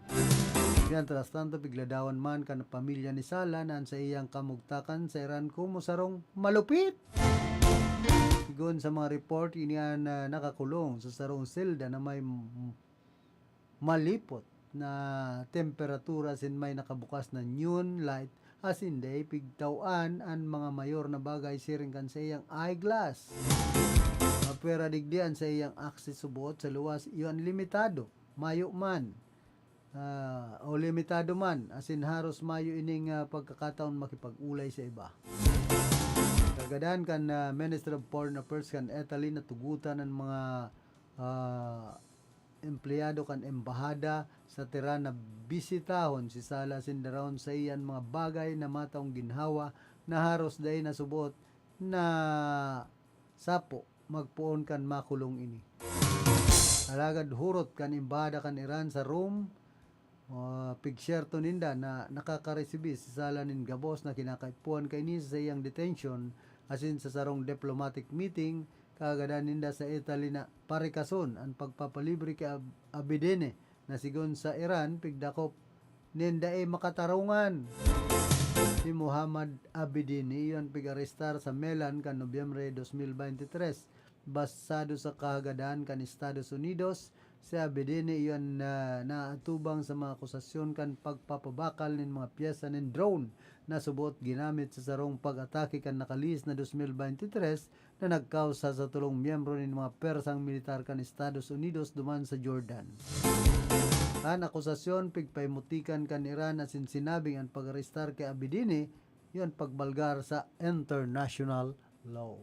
Mientras tanto, pigladawan man kan pamilya ni Sala na an saiyang kamugtakan sa Iran komo sarong malupit. Sigon sa mga report, ini an, ah, nakakulong sa sarong selda na may m-, malipot na temperatura asin may nakabukas na neon light asin dai pigtaw-an an mga mayor na bagay siring kan saiyang eyeglass. Mapwera digdi an saiyang access subot sa luwas iyo an limitado, mayo man, ah, o limitado man, asin haros mayo ining, ah, pagkakataon makipag-olay sa iba. Kagadan kan, ah, Ministry of Foreign Affairs kan Italy, natugotan an mga, ah, empleyado kan embahada sa Tehran na bisitahon si Sala asin daraon saiya an mga bagay na mataong ginhawa na haros dai nasubot na sapo magpoon kan makulong ini. Alagad hurot kan embahada kan Iran sa Rome, ah, pigsyerto ninda na nakakaresibi si Sala nin gabos na kinakaipuhan kaini sa saiyang detention asin sa sarong diplomatic meeting, kagadan ninda sa Italy na parikason an pagpapalibre ki Ab-, Abedine na sigon sa Iran, pigdakop nin dai makatarungan. Si Muhammad Abedine iyo an pig-arestar sa Milan kan Nobyembre dos mil bente tres. Basado sa kahagadan kan Estados Unidos, si Abedine iyo an, ah, naatubang sa mga akusasyon kan pagpapabakal nin mga pyesa nin drone na subot ginamit sa sarong pag-atake kan nakalihis na dos mil bente tres na nagkausa sa tolong miyembro nin mga pwersang militar kan Estados Unidos duman sa Jordan. An akusasyon, pigpaimutikan kan Iran asin sinabing an pag-arestar ki Abedini, iyo an pagbalgar sa international law.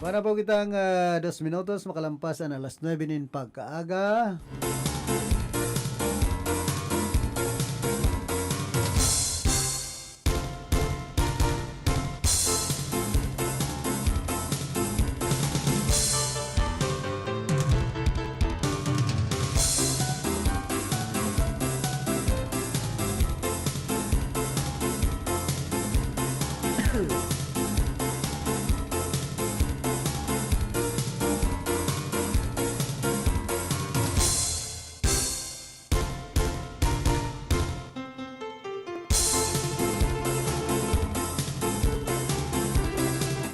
Wala pa kitang, ah, dos minutos, makalampas an alas nuebe nin pagkaaga.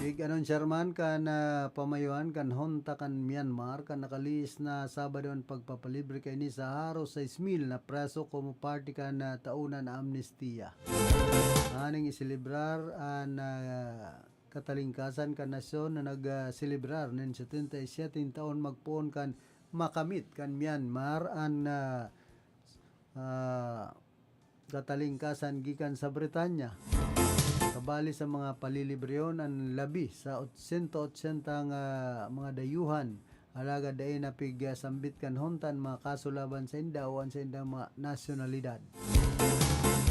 Pig-anunsiyar man kan, ah, pamayohan kan Junta kan Myanmar kan nakalihis na Sabado an pagpapalibre kaini sa haros sais mil na preso komo parte kan, ah, taon na amnestiya. Nganing iselebrar an, ah, katalingkasan kan nasyon na nag, ah, selebrar nin setenta y siete taon magpoon kan makamit kan Myanmar an, ah, ah, katalingkasan gikan sa Britanya. Kabali sa mga palilibreon an labi sa ot-, sento otsenta nga mga dayuhan, alagad dai napigsambit kan Junta an mga kaso laban sainda o an saindang mga nasyonalidad.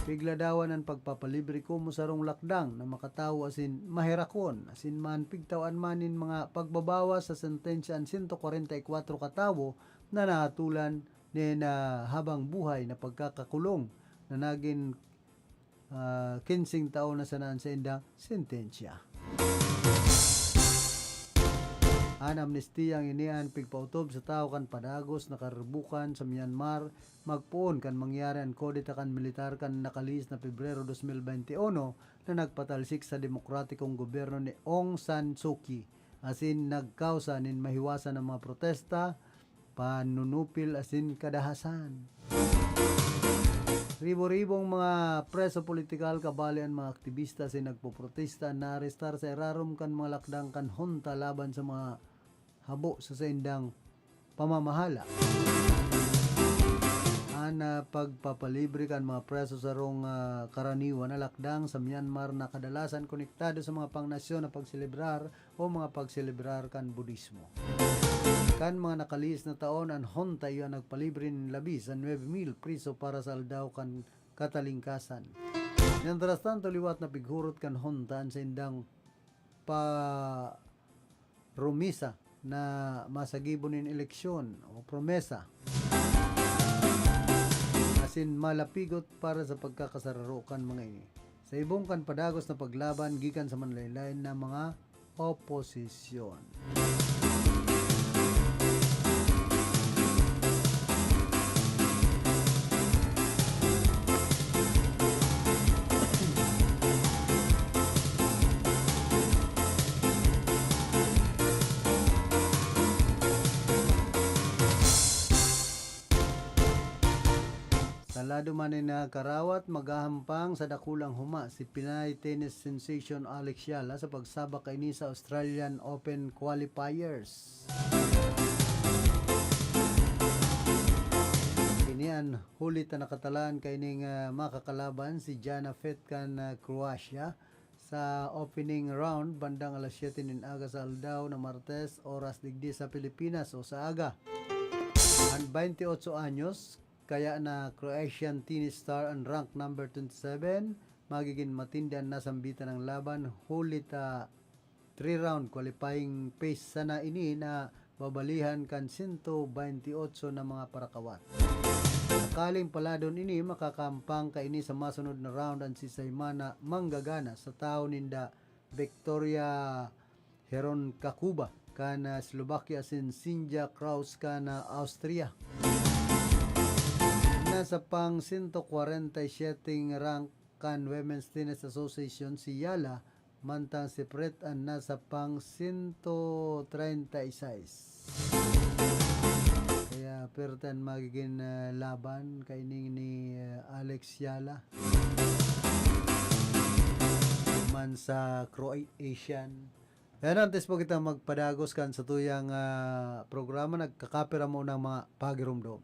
Pigladawan an pagpapalibre komo sarong lakdang na makatawo asin maherakon, asin man pigtawan man nin mga pagbabawas sa sentensya an sento kwarenta y kwatro ka tawo na nahatolan nin, ah, habang buhay na pagkakakulong na nagin, ah, kinseng taon na sana an saindang sentensya. An amnestiyang ini an pigpaotob sa tawo kan padagos na karibukan sa Myanmar, magpoon kan mangyari an kudeta kan militar kan nakalihis na Pebrero dos mil bente uno na nagpatalsik sa demokratikong gobyerno ni Aung San Suu Kyi, asin nagkausa nin mahiwasan na mga protesta, panunupil asin kadahasan. Ribo-ribong mga preso politikal, kabali an mga aktibista asin nagpoprotesta, naarestar sa irarom kan mga lakdang kan Junta laban sa mga habo sa saindang pamamahala. An, ah, pagpapalibre kan mga preso sarong, ah, karaniwan na lakdang sa Myanmar na kadalasan konektado sa mga pangnasyon na pagselebrar o mga pagselebrar kan Budismo. Kan mga nakalihis na taon, an Junta iyo an nagpalibre nin labi sa nuebe mil preso para sa Aldaw kan Katalingkasan. Mientras tanto, liwat na pighurot kan Junta an saindang paromisa na masagibo nin eleksyon o promesa asin malapigot para sa pagkakasararo kan mga ini. Sa ibong kan padagos na paglaban gikan sa manlaen-laen na mga oposisyon. Sa lado man nin, ah, karawat, maghahampang sa dakulang huma si Pinay tennis sensation Alex Yala sa pagsabak kaini sa Australian Open qualifiers. Ini an huli ta nakatalaan kaining, ah, makakalaban, si Jana Fett kan, ah, Croatia, sa opening round bandang alas siyete nin aga sa aldaw na Martes, oras digdi sa Pilipinas o sa aga. An twenty-eight anyos, kaya na Croatian tennis star an rank number twenty-seven, magigin matindi an nasambitan nang laban, huli ta three-round qualifying phase sana ini na babalihan kan sento baynte otso na mga parakawat. Sakaling paladon ini, makakahampang kaini sa masunod na round an siisay man na manggagana sa tawo ninda Victoria Heronkakuba kan, ah, Slovakia asin Sinja Kraus kan, ah, Austria. Nasa pang sento kwarenta y siyete rank kan Women's Tennis Association si Yala, mantang si Fett an nasa pang sento treinta y seis. Kaya perte an magigin, ah, laban kaining ni, ah, Alex Yala man sa Croatian Yan, antes po kita magpadagos kan sa tuyang ah, programa, nagkakapira mo ng mga pagirumdom.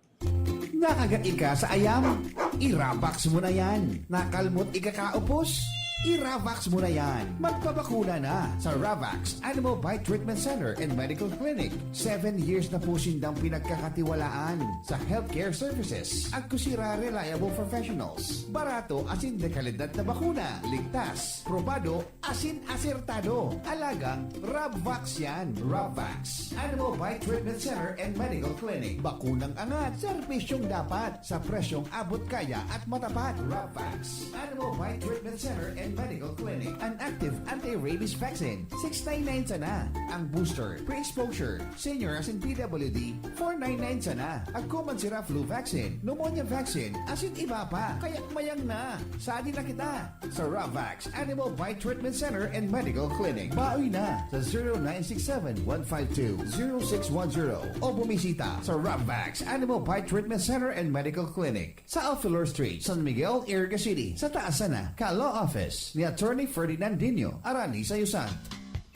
Nakagai ka sa ayam? I-Ravax mo na yan. Nakalmot ikakaupos? I-Ravax mo na yan. Magpabakuna na sa Ravax Animal Bite Treatment Center and Medical Clinic. Seven years na po sindang pinagkakatiwalaan sa healthcare services. Agkusira reliable professionals. Barato asin dekalidad na bakuna. Ligtas, probado, asin asertado. Alagang Rabvax yan. Rabvax. Animal Bite Treatment Center and Medical Clinic. Bakunang angat. Serbisyong dapat. Sa presyong abot kaya at matapat. Rabvax. Animal Bite Treatment Center and Medical Clinic. An active anti-rabies vaccine. Six nine nine sana. Ang booster, pre-exposure, senior asin P W D, four nine nine sana. Agko man sira flu vaccine, pneumonia vaccine, asin iba pa. Kaya mayang na. Sadi na kita. Sa Ravax Animal Bite Treatment Center and Medical Clinic. Bawi na sa zero nine six seven, one five two, zero six one zero o bumisita sa Ravax Animal Bite Treatment Center and Medical Clinic sa Alfilor Street, San Miguel, Iriga City, sa taas sana ka Law Office ni Attorney Ferdinand Dino, Arani sa Yusan.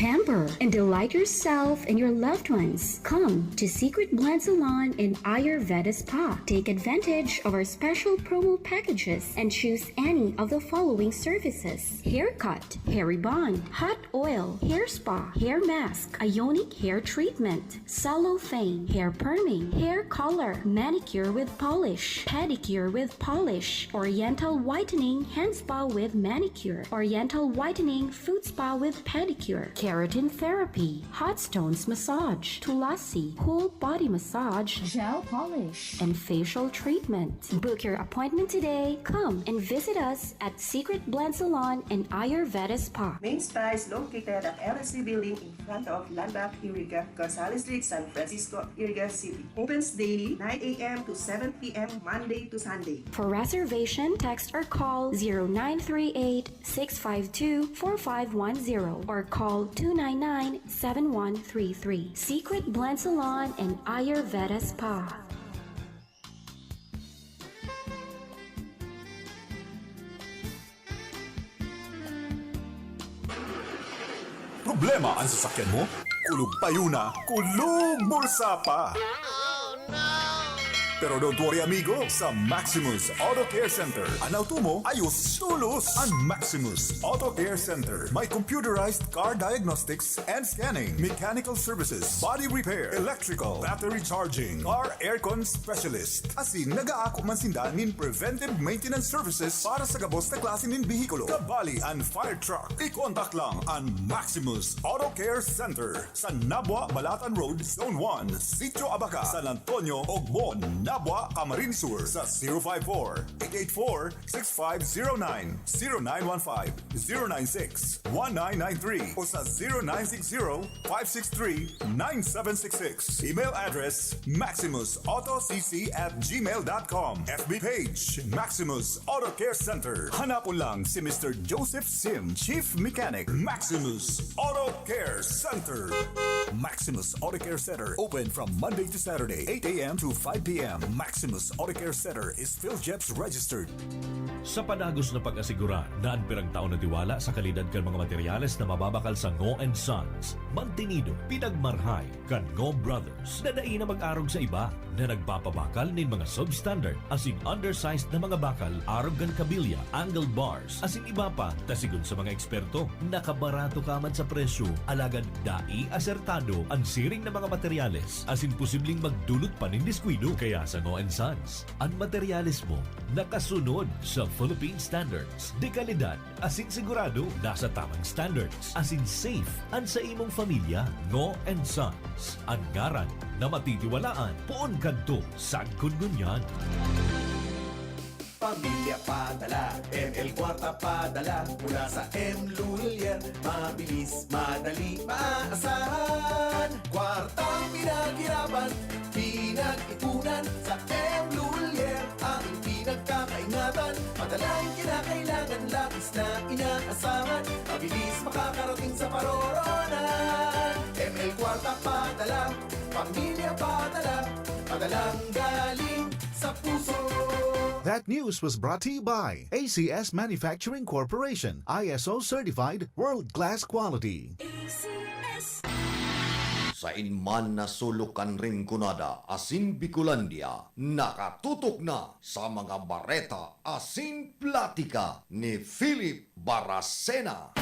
Pamper and delight yourself and your loved ones. Come to Secret Blend Salon and Ayurveda Spa. Take advantage of our special promo packages and choose any of the following services: haircut, hair rebond, hot oil, hair spa, hair mask, ionic hair treatment, cellophane, hair perming, hair color, manicure with polish, pedicure with polish, oriental whitening, hand spa with manicure, oriental whitening, foot spa with pedicure, keratin therapy, hot stones massage, tulasi, whole body massage, gel polish, and facial treatment. Book your appointment today. Come and visit us at Secret Blend Salon and Ayurveda Spa. Main Spa is located at L S C Building in front of Landmark Iriga, Gonzales Street, San Francisco, Iriga City. Opens daily, nine a.m. to seven p.m., Monday to Sunday. For reservation, text or call zero nine three eight, six five two, four five one zero or call two nine nine, seven one three three. Secret Blend Salon and Ayurveda Spa. Problema an sasakyan mo? Kulog payo na, kulog bulsa pa! Pero don't worry, amigo, sa Maximus Auto Care Center, an auto mo ayos tolos! An Maximus Auto Care Center may computerized car diagnostics and scanning, mechanical services, body repair, electrical, battery charging, car aircon specialist. Asin nagaako man sinda nin preventive maintenance services para sa gabos na klase nin behikulo, kabali an fire truck. I-contact lang an Maximus Auto Care Center sa Nabua, Balatan Road, Zone one, Sitio Abaca, San Antonio, Ogmon, Nabua, Camarines Sur sa zero five four, eight eight four, six five zero nine, zero nine one five, zero nine six, one nine nine three o sa zero nine six zero, five six three, nine seven six six. Email address, maximus auto c c at gmail dot com. F B page, Maximus Auto Care Center. Hanapon lang si Mister Joseph Sim, Chief Mechanic, Maximus Auto Care Center. Maximus Auto Care Center, open from Monday to Saturday, eight a.m. to five p.m. Maximus Auto Care Center is PhilGEPS registered. Sa padagos na pag-asigura na an pirang taon na tiwala sa kalidad kan mga materyales na mababakal sa Ngo and Sons, mantinido, pinagmarhay kan Ngo Brothers na dai na mag-arog sa iba, na nagpapabakal nin mga substandard asin undersized na mga bakal arog kan kabilya, angle bars, asin iba pa, ta sigon sa mga eksperto, nakabarato ka man sa presyo, alagad dai asertado an siring na mga materyales, asin posibleng magdulot pa nin diskuido. Kaya sa Ngo and Sons, an materyales mo nakasunod sa Philippine standards, de kalidad, asin sigurado nasa tamang standards, asin safe an sa imong pamilya. Ngo and Sons, an ngaran na matitiwalaan poon kadto sagkod ngunyan. Pamilya padala, M L Kwarta padala, mula sa M Lulier, mabilis, madali, maaasahan. Kwartang pinaghirapan, pinag-ipunan, sa M Lulier, aking pinagkakaingatan. Padalang kinakailangan, labis na inaasahan, mabilis makakarating sa paroroonan. M L Kwarta padala, pamilya padala, padalang galing sa puso. That news was brought to you by A C S Manufacturing Corporation, I S O certified, world-class quality. A C Sain man na sulok kan Rinconada asin Bicolandia, nakatutok na sa mga bareta asin platika ni Philip Baracena.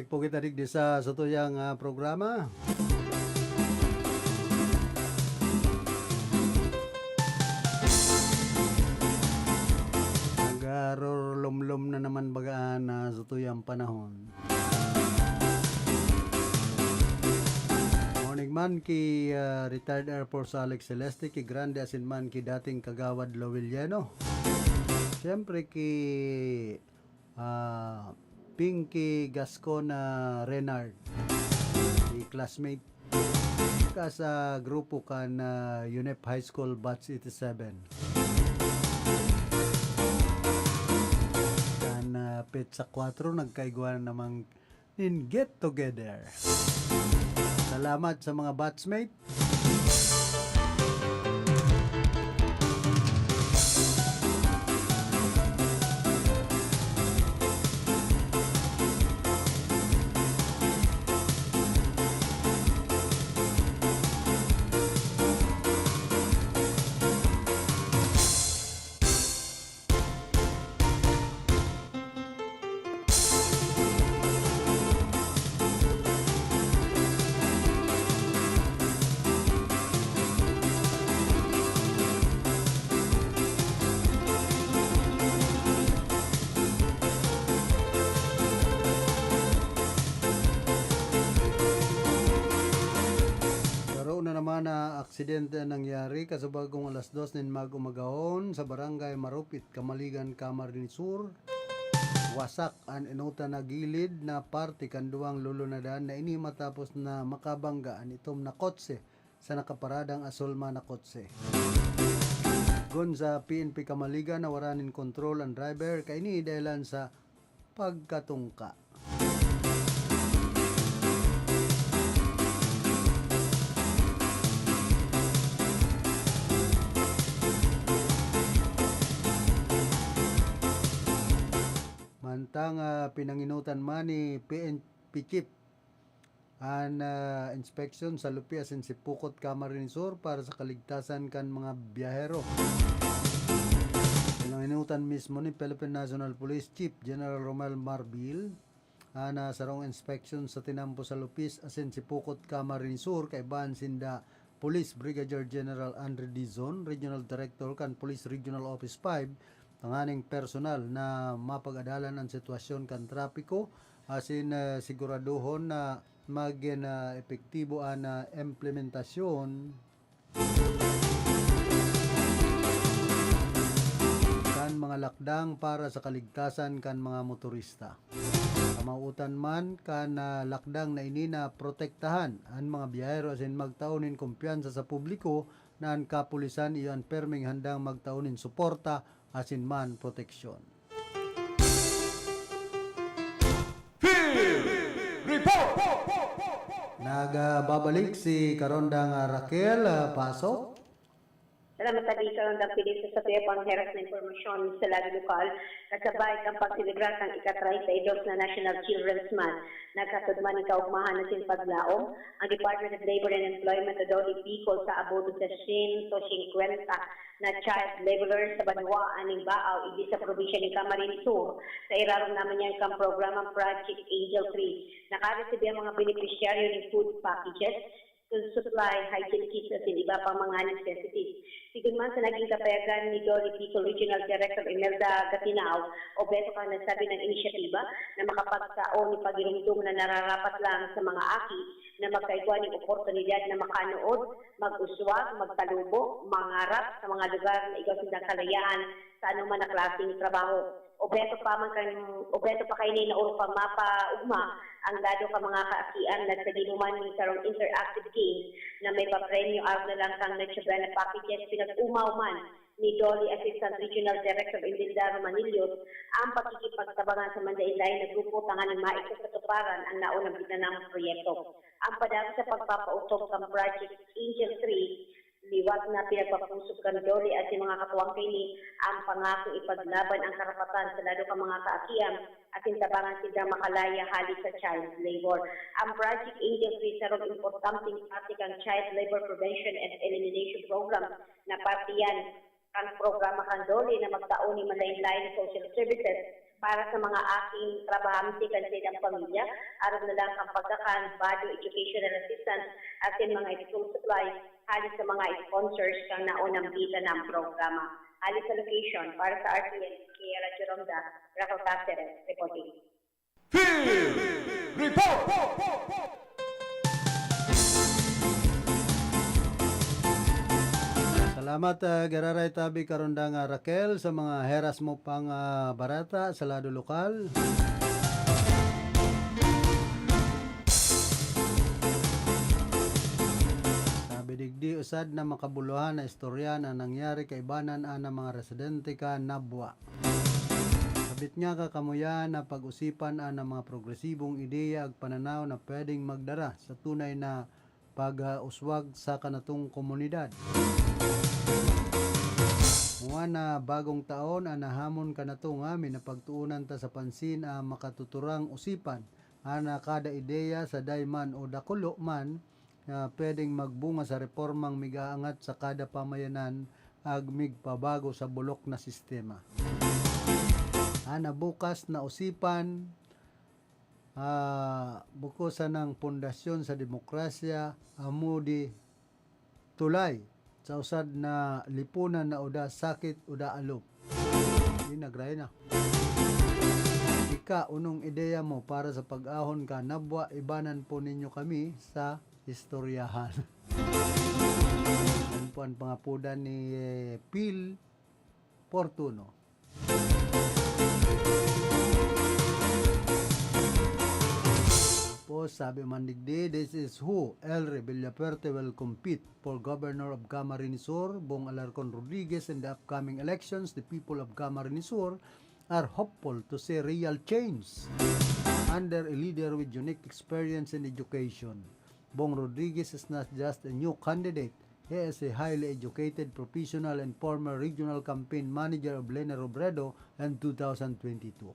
Pugit na digdi sa satuyang, ah, programa. Nagarurlumlom na naman baga an, ah, satuyang panahon. Morning man ki, ah, retired Air Force Alex Celeste, ki Grande asin man ki dating Kagawad Lowell Yeno. Siyempre ki, ah, Pinky Gascon, ah, Renard, si classmate ka sa grupo kan, ah, UNEP High School Batch eighty-seven. Kan, ah, petsa kwatro, nagkaigwa na namang nin get together. Salamat sa mga batchmate. Saro na naman na aksidente an nangyari kasubagong alas dos nin mag-umagahon sa Barangay Marupit, Camaligan, Camarines Sur. Wasak an enotan na gilid na parte kan duwang lulunadan na ini matapos na makabangga an itom na kotse sa nakaparadang asul man na kotse. Gun sa P N P Camaligan, nawara nin kontrol an driver kaini dahilan sa pagkatungka. Mantang, ah, pinangenotan man ni P N P Chief an, ah, inspeksyon sa Lupi asin Sipocot, Camarines Sur para sa kaligtasan kan mga biyahero. Pinangenotan mismo ni Philippine National Police Chief General Romel Marbil an, ah, sarong inspeksyon sa tinampo sa Lupis asin Sipocot, Camarines Sur, kaibahan sinda Police Brigadier General Andre Dizon, Regional Director kan Police Regional Office five, tanganing personal na mapag-adalan an sitwasyon kan trapiko asin, ah, siguradohon na magin, ah, epektibo an, ah, implementasyon kan mga lakdang para sa kaligtasan kan mga motorista. Kamawotan man kan, ah, lakdang na ini na protektahan an mga biyahero asin magtao nin kumpiyansa sa publiko na an kapulisan iyo an permeng handang magtao nin suporta asin man proteksyon. Field Report! Nagbabalik si Karondang Raquel, ah, Pasok. Salamat, Abi. Karondang Pilis, sa sabi pang heras na impormasyon sa labi lokal, kasabay kan pagselebrar kan ika-treinta y dos na National Children's Month, nagkatod man nin kaugmahan asin paglaom ang Department of Labor and Employment o DOLE Bicol sa abot sa siyento singkwenta na child laborers sa banwaan nin Baao, igdi sa probinsya nin Camarines Sur, sa irarom naman niyan kan programang Project Angel Tree. Nakaresibi ang mga benepisyaryo nin food packages, food supply, hygiene kits, asin iba pang mga necessities. Sigon man sa naging kapayagan ni DOLE Bicol Regional Director Imelda Gatinao, obheto kan nasabing inisyatiba na makapagtao nin pagiromdom na nararapat lang sa mga aki na magkaigwa nin oportunidad na makanood, mag-uswag, magkalubo, mangarap sa mga lugar na igwa sindang kalayaan sa anoman na klaseng trabaho. Obheto pa man kan, obheto pa kaini na orog pa mapaugma ang lado kan mga kaakian na sa ginuman nin sarong interactive game na may papremyo, arog na lang kan Noche Buena packages, pinag-umaw man ni DOLE Assistant Regional Director Imelda Romanillos ang pakikipagtabangan sa manlaen-laen na grupo tanganing maigwa sa katuparan ang naunang binanamong proyekto. Ang padagos sa pagpapautok kan Project Angel Tree, liwat na pinagpapusog kan DOLE asin mga katuwang kaini ang pangakong ipaglaban ang karapatan sa lado kan mga kaakian asin tabangan sindang makalaya hali sa child labor. Ang Project Angel Tree sarong importanteng parte kan Child Labor Prevention and Elimination Program na parte yan kan programa kan DOLE na magtao nin manlaen-laen na social services Para sa mga aking trabahante kan saindang pamilya, arog na lang kan pagkakan, bado, educational assistance, asin mga school supplies hale sa mga sponsors kan naunang bida na programa. Hale sa location, para sa R T N, Kiela Jeromda, Raco Caceres, reporting. Field Report! Salamat, ah, giraray tabi karundang, ah, Raquel, sa mga heras mo pang, ah, barata sa lado lokal. Sabi digdi, usad na makabuluhan na istorya na nangyari kaibanan an mga residente kan Nabua. Sabit nga kakamuyan na pag-usipan an mga progresibong ideya ag pananaw na pwedeng magdara sa tunay na pag-uswag sa kanatong komunidad. Ngua na bagong taon, an nahamon kanato ngamin na pagtuonan ta sa pansin an makatuturang usipan, an kada ideya, saday man o dakulo man, na pwedeng magbunga sa repormang migaangat sa kada pamayanan ag migpabago sa bulok na sistema. An nabukas na usipan, ah, buko sanang pundasyon sa demokrasya, amo di tulay sa usad na lipunan na uda sakit, uda alop. Di nagray na. Ika, unong ideya mo para sa pag-ahon ka, Nabua, ibanan po ninyo kami sa istoryahan. Yan po ang pangapudan ni, eh, Phil Fortuno. Tapos, sabi man digdi, this is who Elry Villafuerte will compete for governor of Camarines Sur, Bong Alarcon Rodriguez, in the upcoming elections. The people of Camarines Sur are hopeful to see real change under a leader with unique experience in education. Bong Rodriguez is not just a new candidate, he is a highly educated professional and former regional campaign manager of Leni Robredo in two thousand twenty-two,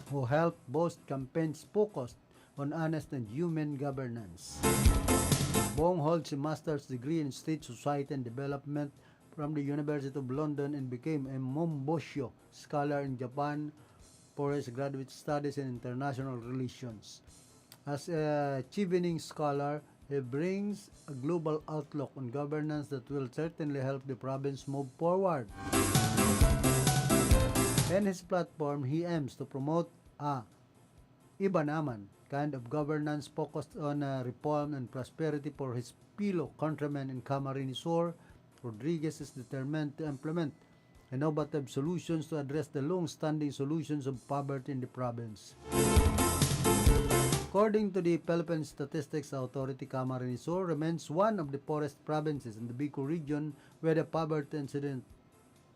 who helped boost campaigns focused on honest and human governance. Bong holds a master's degree in state society and development from the University of London and became a Monbosio Scholar in Japan for his graduate studies in international relations. As a Chevening scholar, he brings a global outlook on governance that will certainly help the province move forward. In his platform, he aims to promote a iba naman kind of governance focused on, uh, reform and prosperity for his fellow countrymen in Camarines Sur. Rodriguez is determined to implement innovative solutions to address the long-standing solutions of poverty in the province. According to the Philippine Statistics Authority, Camarines Sur remains one of the poorest provinces in the Bicol region, with a poverty incident,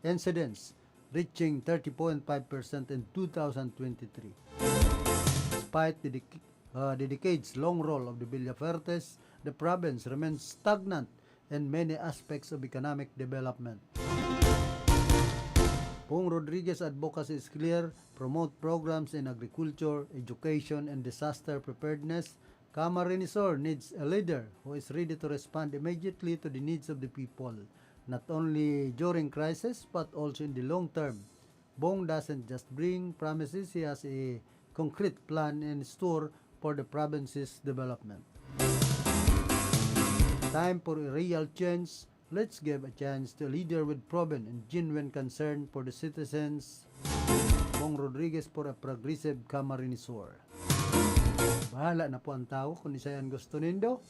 incidence reaching thirty point five percent in two thousand twenty-three. Despite the dec-, uh, the decades-long role of the Villafuertes, the province remains stagnant in many aspects of economic development. Bong Rodriguez advocacy is clear: promote programs in agriculture, education, and disaster preparedness. Camarines Sur needs a leader who is ready to respond immediately to the needs of the people, not only during crisis but also in the long term. Bong doesn't just bring promises, he has a concrete plan in store for the province's development. Time for a real change. Let's give a chance to a leader with proven and genuine concern for the citizens. Bong Rodriguez for a progressive Camarines Sur. Bahala na po ang tao kung isa yan gusto nindo.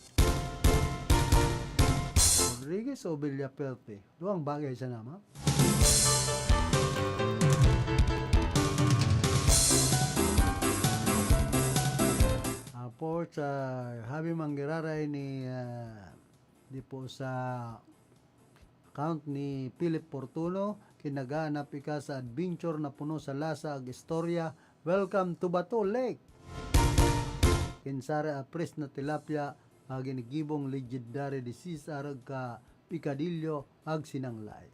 Rodriguez o Villafuerte? Duwang bagay sana, ma'am. Apo sa Javi Manggiraray ni, ah, di po sa account ni Philip Fortuno, kinaganap ika sa adventure na puno sa lasa ag istorya. Welcome to Bato Lake! Kinsare a fresh na tilapia, a ginigibong legendary disease arog ka pikadilyo ag sinanglay.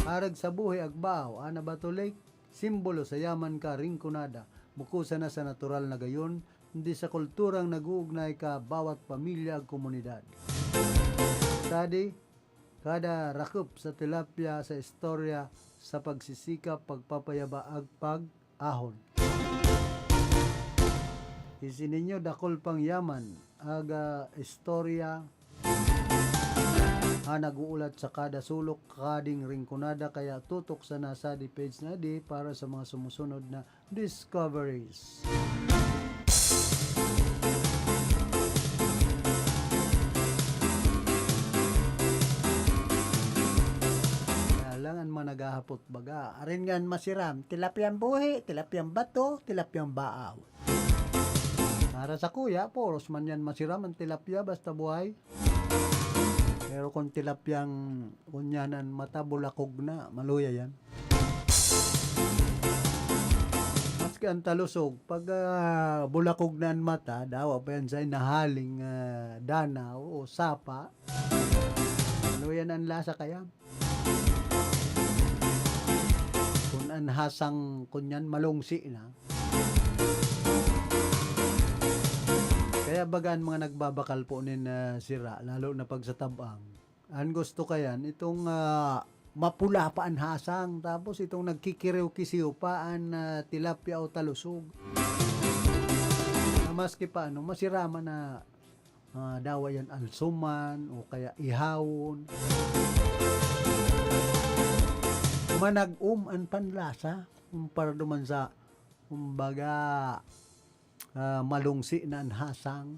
Arog sa buhi ag bao, ana Bato Lake, simbolo sa yaman ka Rinconada, buko sana sa natural na gayon, kundi sa kulturang nag-uugnay ka bawat pamilya ag komunidad. Sadi, kada rakop sa tilapia sa istorya sa pagsisikap, pagpapayabaag, pag-ahon. Isininyo dakul pang yaman, aga istorya ha nag-uulat sa kada sulok, kading ringkunada, kaya tutok sa nasa di page na di para sa mga sumusunod na discoveries. Kaya lang ang mga naghahapot baga, arin nga an masiram, tilapyang buhi, tilapyang bato, tilapyang baaw. Para sa kuya, puros man yan masiram ang tilapya basta buhay. Pero kung tilapyang, kunyan an mata, bulakog na, maluya yan. Maski ang talusog, pag, ah, bulakog na an mata, dawa pa yan sa inahaling, ah, danaw o sapa, maluya na an lasa kaya. Kun an hasang, kunyan, malungsi na. Kaya baga an mga nagbabakal po nin, ah, sira, lalo na pag sa tab-ang, an gusto kayan, itong, ah, mapula pa an hasang, tapos itong nagkikiriw-kisiw pa an, ah, tilapia o talusog. Na maski pa ano, masiraman na, ah, dawa yan alsuman o kaya ihawon. Manag-om an panlasa kumpara duman sa, kumbaga, ah, malungsi na an hasang.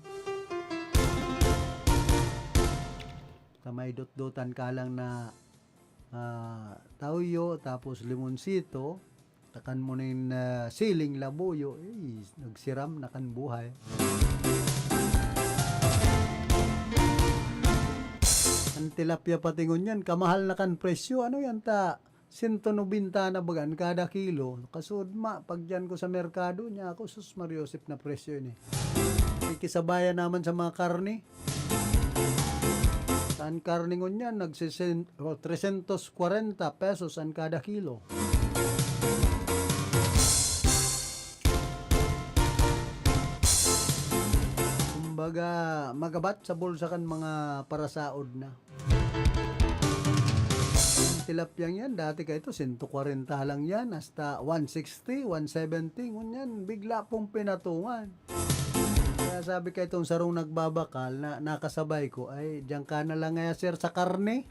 Ta may dotdotan ka lang na, ah, tawyo, tapos limonsito, takan mo nin, ah, siling labuyo, eh, nagsiram na kan buhay. Ang tilapia pati ngunyan, kamahal na kan presyo. Ano yan ta? Sento nobenta na bagan kada kilo. Kasud ma, pagdiyan ko sa merkado niya ako, sus, Mario Josep na presyo ini. Ikisabayan naman sa mga karne. Sa an karne ngunyan, nagsisen-, o, trescientos cuarenta pesos an kada kilo. Kumbaga, magabat sa bulsa kan mga parasaod na. Ang tilapyang yan, dati kaito, sento kwarenta lang yan, hasta one sixty, one seventy, ngunyan, bigla pong pinatungan. Kaya sabi kaitong sarong nagbabakal na nakasabay ko, "Ay, diyan ka na lang ngaya, sir, sa karne.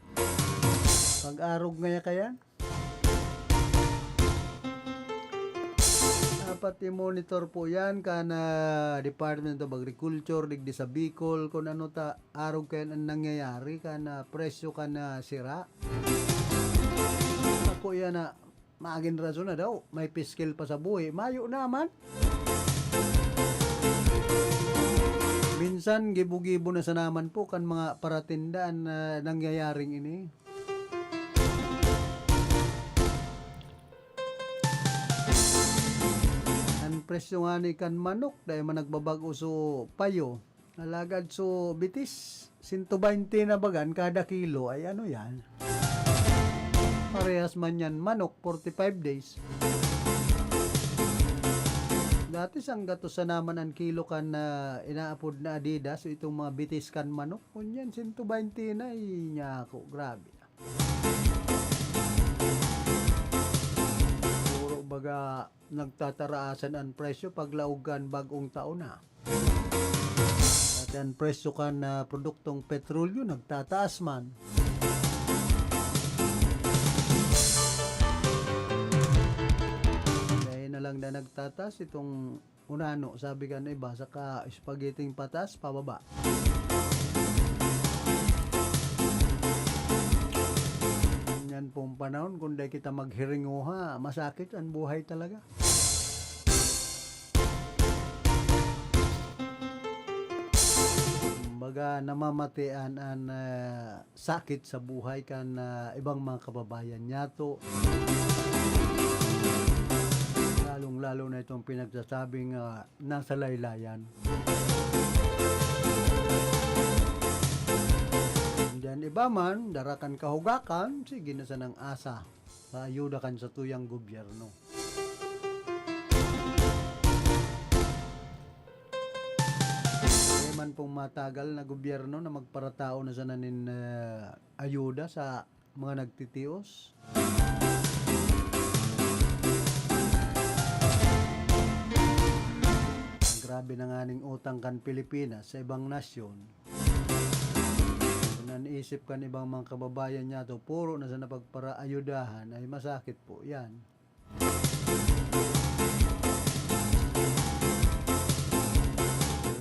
Pag-arog ngaya kayan." Dapat i-monitor po yan kan, ah, Department of Agriculture, digdi sa Bicol, kung ano ta, arog kayan an nangyayari kan, ah, presyo kan, ah, sira. Ako yan na, magin rason na daw, may piskil pa sa buhi. Mayo naman. Minsan, gibo-gibo na sa naman po kan mga paratinda an, ah, nangyayaring ini. An presyo ngani kan manok, dai man nagbabag-o so payo. Alagad so bitis, sento baynte na bagan kada kilo, ay ano yan? Parehas man yan, manok, forty-five days. Dati, sanggatos sa naman an kilo kan, ah, inaapod na Adidas, itong mga bitis kan manok. Ngunyan, sento baynte na, eh, niya ako. Grabe. Puro baga nagtataraasan an presyo paglaog kan bag-ong taon na. Pati an presyo kan, ah, produktong petrolyo nagtataas man. Dai na lang na nagtataas itong unano, sabi kan iba, saka spaghetti pataas, pababa. Yan pong panahon, kung di kita maghiringuha, masakit ang buhay talaga. Kumbaga, namamatian an, ah, sakit sa buhay kan, ah, ibang mga kababayan niyato. Lalong-lalo na itong pinagsasabing, ah, nasa laylayan. Diyan iba man, dara kan kahugakan, sige na sanang asa sa ayuda kan satuyang gobyerno. Di man pong matagal na gobyerno na magparatao na sana nin, eh, ayuda sa mga nagtitios. Sabi na nga ning utang kan Pilipinas sa ibang nasyon, kung an isip kan ibang mga kababayan niya to, puro na sa napagparaayudahan, ay masakit po yan.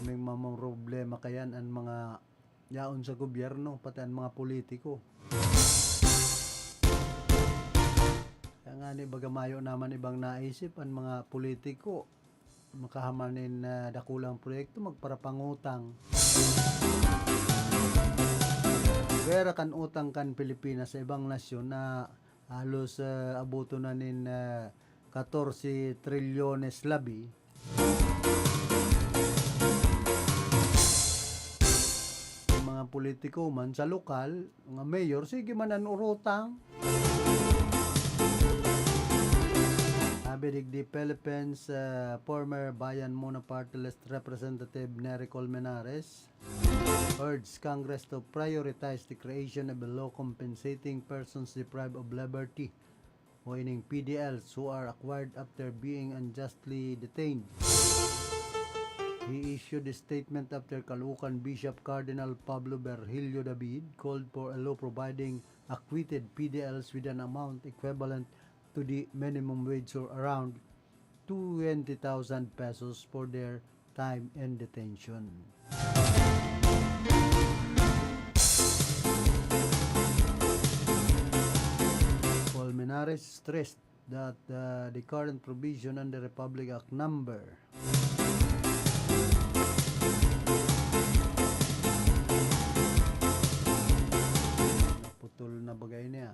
May mga problema kayan ang mga yaon sa gobyerno, pati ang mga politiko. Kaya nga ni, baga mayo naman ibang naisip ang mga politiko. Makahaman nin, ah, dakulang proyekto, magparapangutang. Pwera kan utang kan Pilipinas sa ibang nasyon na halos, ah, abuton na nin, ah, katorse trilyones labi. Ang mga politiko man sa lokal, mga mayor, sige man an urutang. Sabi digdi Philippines, ah, former Bayan Muna Party List Representative Nery Colmenares urged Congress to prioritize the creation of a law compensating persons deprived of liberty, o ining P D Ls, who are acquired after being unjustly detained. He issued a statement after Caloocan Bishop Cardinal Pablo Virgilio David called for a law providing acquitted P D Ls with an amount equivalent to the minimum wage, or around twenty thousand pesos, for their time in detention. Colmenares stressed that, uh, the current provision under Republic Act number Naputol na bagay niya.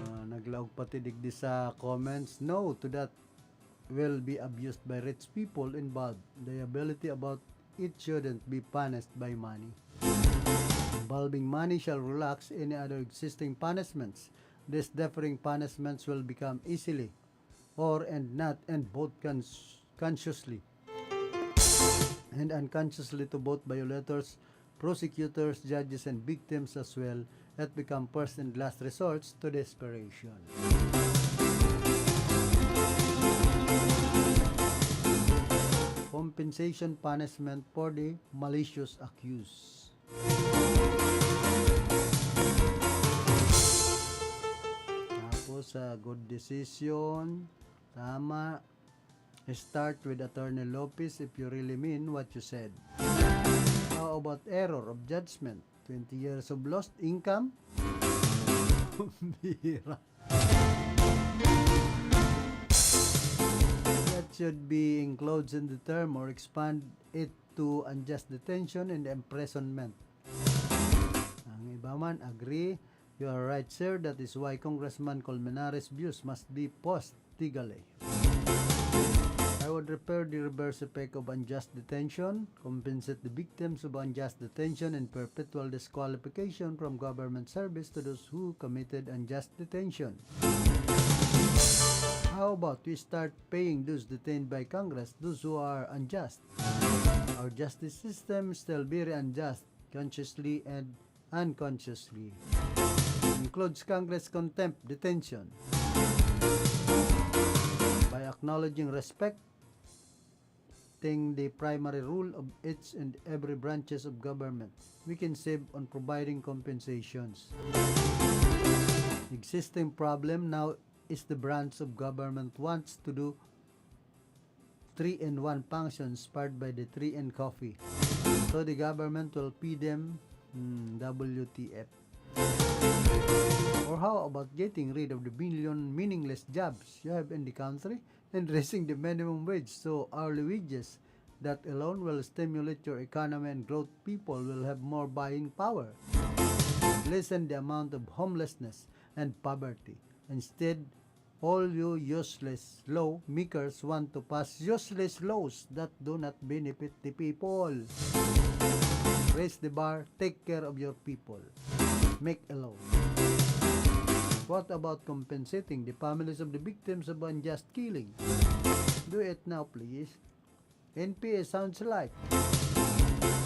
Ah, naglaog pati digdi sa comments, "No to that will be abused by rich people involved. The ability about it shouldn't be punished by money. Involving money shall relax any other existing punishments. These differing punishments will become easily or and not and both cons- consciously and unconsciously to both violators, prosecutors, judges, and victims as well, that become first and last resorts to desperation." Compensation punishment for the malicious accused. Tapos, ah, good decision. Tama. Start with Attorney Lopez if you really mean what you said. How about error of judgment? Twenty years of lost income? Bira. That should be included in the term or expand it to unjust detention and imprisonment. Ang iba man, agree. You are right, sir. That is why Congressman Colmenares' views must be paused legally. I would repair the reverse effect of unjust detention, compensate the victims of unjust detention, and perpetual disqualification from government service to those who committed unjust detention. How about we start paying those detained by Congress, those who are unjust? Our justice system is still very unjust, consciously and unconsciously. Includes Congress contempt detention. By acknowledging, respecting the primary rule of each and every branches of government, we can save on providing compensations. Existing problem now is the branch of government wants to do three-in-one function inspired by the three-in coffee. So the government will pay them, hmm, W T F. Or how about getting rid of the million meaningless jobs you have in the country and raising the minimum wage to hourly wages? That alone will stimulate your economy and growth. People will have more buying power. Lessen the amount of homelessness and poverty. Instead, all you useless law makers want to pass useless laws that do not benefit the people. Raise the bar, take care of your people. Make a law. What about compensating the families of the victims of unjust killing? Do it now, please. N P A sounds like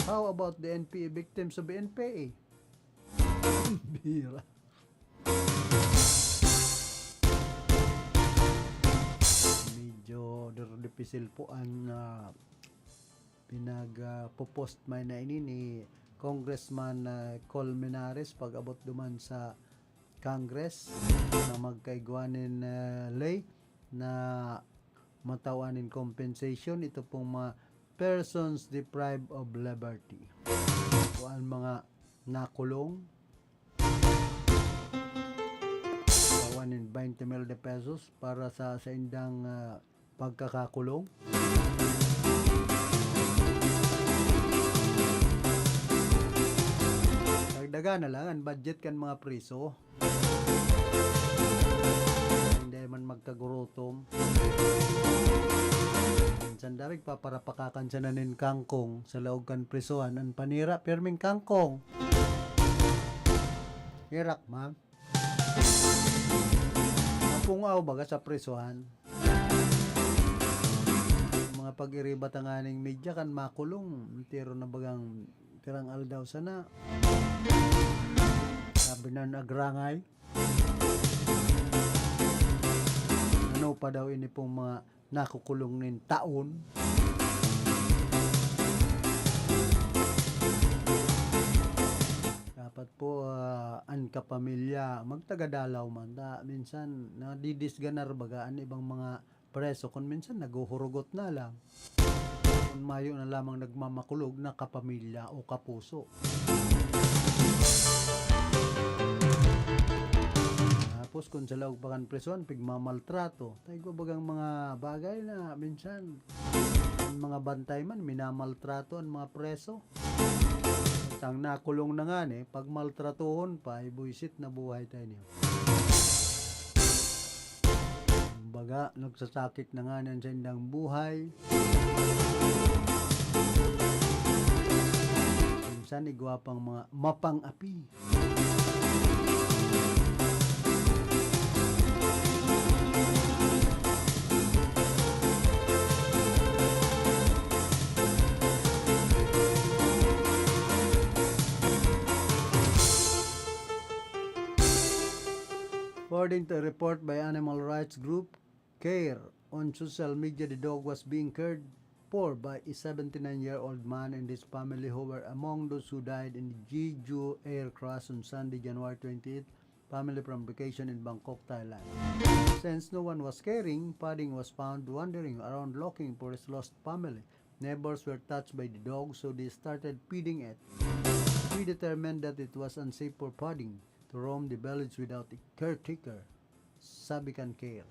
How about the N P A victims of N P A? Bira. Medyo dir-, dipisil po ang, ah, pinag, ah, popost may na ini ni Congressman, ah, Colmenares pag-abot duman sa Congress na magkaigwa nin, ah, ley na matawan nin compensation. Ito pong mga persons deprived of liberty. O ang mga nakulong, tawan nin twenty mil de pesos para sa saindang, ah, pagkakakulong. Dagdagan na lang ang budget kan mga priso. Hindi man magkagurutom. Minsan dai, paparapakan siya na nin kangkong sa laog kan prisohan. Ang panira, pirming kangkong. Hirak man. Napungaw baga sa prisohan. Mga pag-iriba tanganing media kan makulong. Entero na bagang pirang aldaw sana. Sabi na nagrangay. Ano pa daw ini pong mga nakukulong nin taon? Dapat po, ah, an kapamilya, magtagadalaw man ta. Minsan, nadidisganar baga an ibang mga preso. Kung minsan, naghuhurugot na lang. Kung mayo na lamang nagmamakulog na kapamilya o kapuso. Tapos, kung sa laog pa kan presohan, pigmamaltrato. Tayo bagang mga bagay na minsan, ang mga bantay man, minamaltrato ang mga preso. At ang nakulong na nga ni, pagmaltratuhon pa, ay buisit na buhay tayo niyo. Kumbaga, nagsasakit na nga niyan sa indang buhay. Minsan, igwa pang mga mapang-api. According to a report by animal rights group CARE on social media, the dog was being cared for by a seventy-nine-year-old man and his family, who were among those who died in the Jeju air crash on Sunday, January twenty-eighth, family from vacation in Bangkok, Thailand. Since no one was caring, Pading was found wandering around looking for his lost family. Neighbors were touched by the dog, so they started feeding it. We determined that it was unsafe for Pading to roam the village without a caretaker, sabi kan CARE.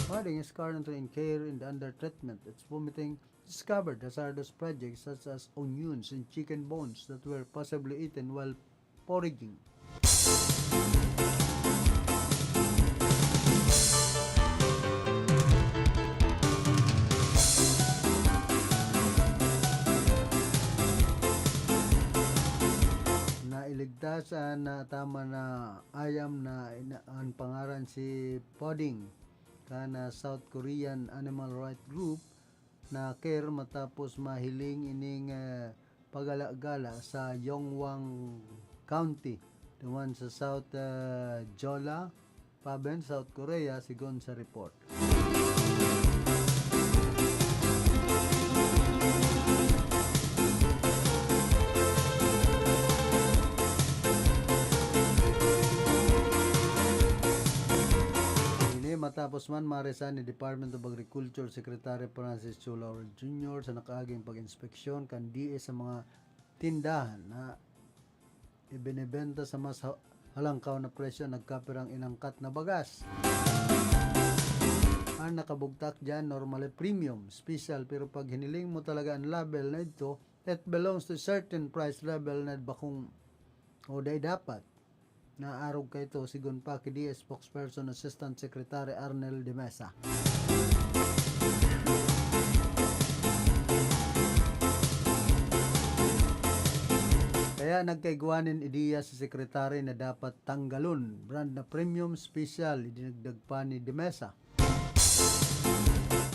Pading is currently in care and under treatment. It's vomiting, discovered hazardous projects such as onions and chicken bones that were possibly eaten while foraging. Nailigtas an, ah, tama na ayam na ina-, an pangaran si Pudding kan, ah, South Korean animal rights group na CARE matapos mahiling ining, ah, pagala-gala sa Yongwang County, duman sa South, ah, Jeolla Province, South Korea, sigon sa report. Ini matapos man ma-resign ni Department of Agriculture Secretary Francis Cho Laurel Junior sa nakaaging pag-inspeksyon kan D A sa mga tindahan na ibinebenta sa mas ha-, halangkaw na presyo ang nagkapirang inangkat na bagas. Ang nakabugtak diyan, normally premium, special, pero pag hiniling mo talaga ang label na ito, it belongs to certain price level na bakong o dai dapat. Naarog kaito, sigon pa ki D A spokesperson Assistant Secretary Arnel de Mesa. Kaya nagkaigwa nin ideya si Secretary na dapat tanggalon, brand na premium, special, idinagdag pa ni de Mesa.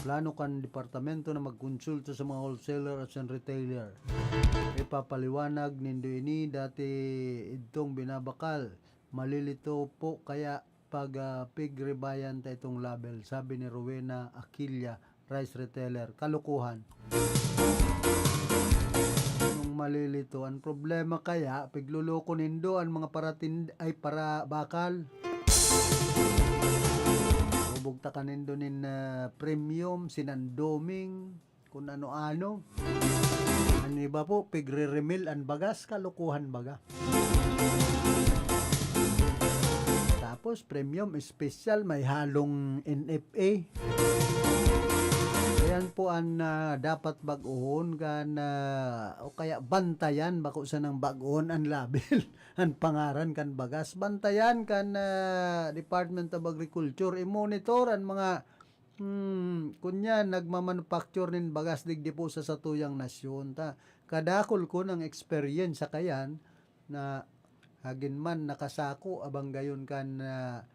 Plano kan departamento na magkonsulta sa mga wholesaler at sa retailer. Ipapaliwanag nindo ini, dati idtong binabakal. Malilito po kaya pag, ah, pigrebayan ta itong label, sabi ni Rowena Aquilla, rice retailer. Kalokohan. Anong malilito? Ang problema kaya, pigloloko nindo an mga paratind-, ay, para bakal. Bubugtakan nindo nin, ah, premium, sinandoming, kun ano-ano. An iba po, pigre-remil an bagas, kalokohan baga. Tapos, premium, special, may halong N F A. Ayan po an, ah, dapat bag-ohon kan, ah, o kaya bantayan, bako sanang bag-ohon an label, an pangaran kan bagas. Bantayan kan, ah, Department of Agriculture, i-monitor an mga, hmm, kunyan, nagmamanufacture nin bagas digdi po sa satuyang nasyon. Ta, kadakul ko ng experience sa kayan na agin man nakasako abang gayon kan, ah,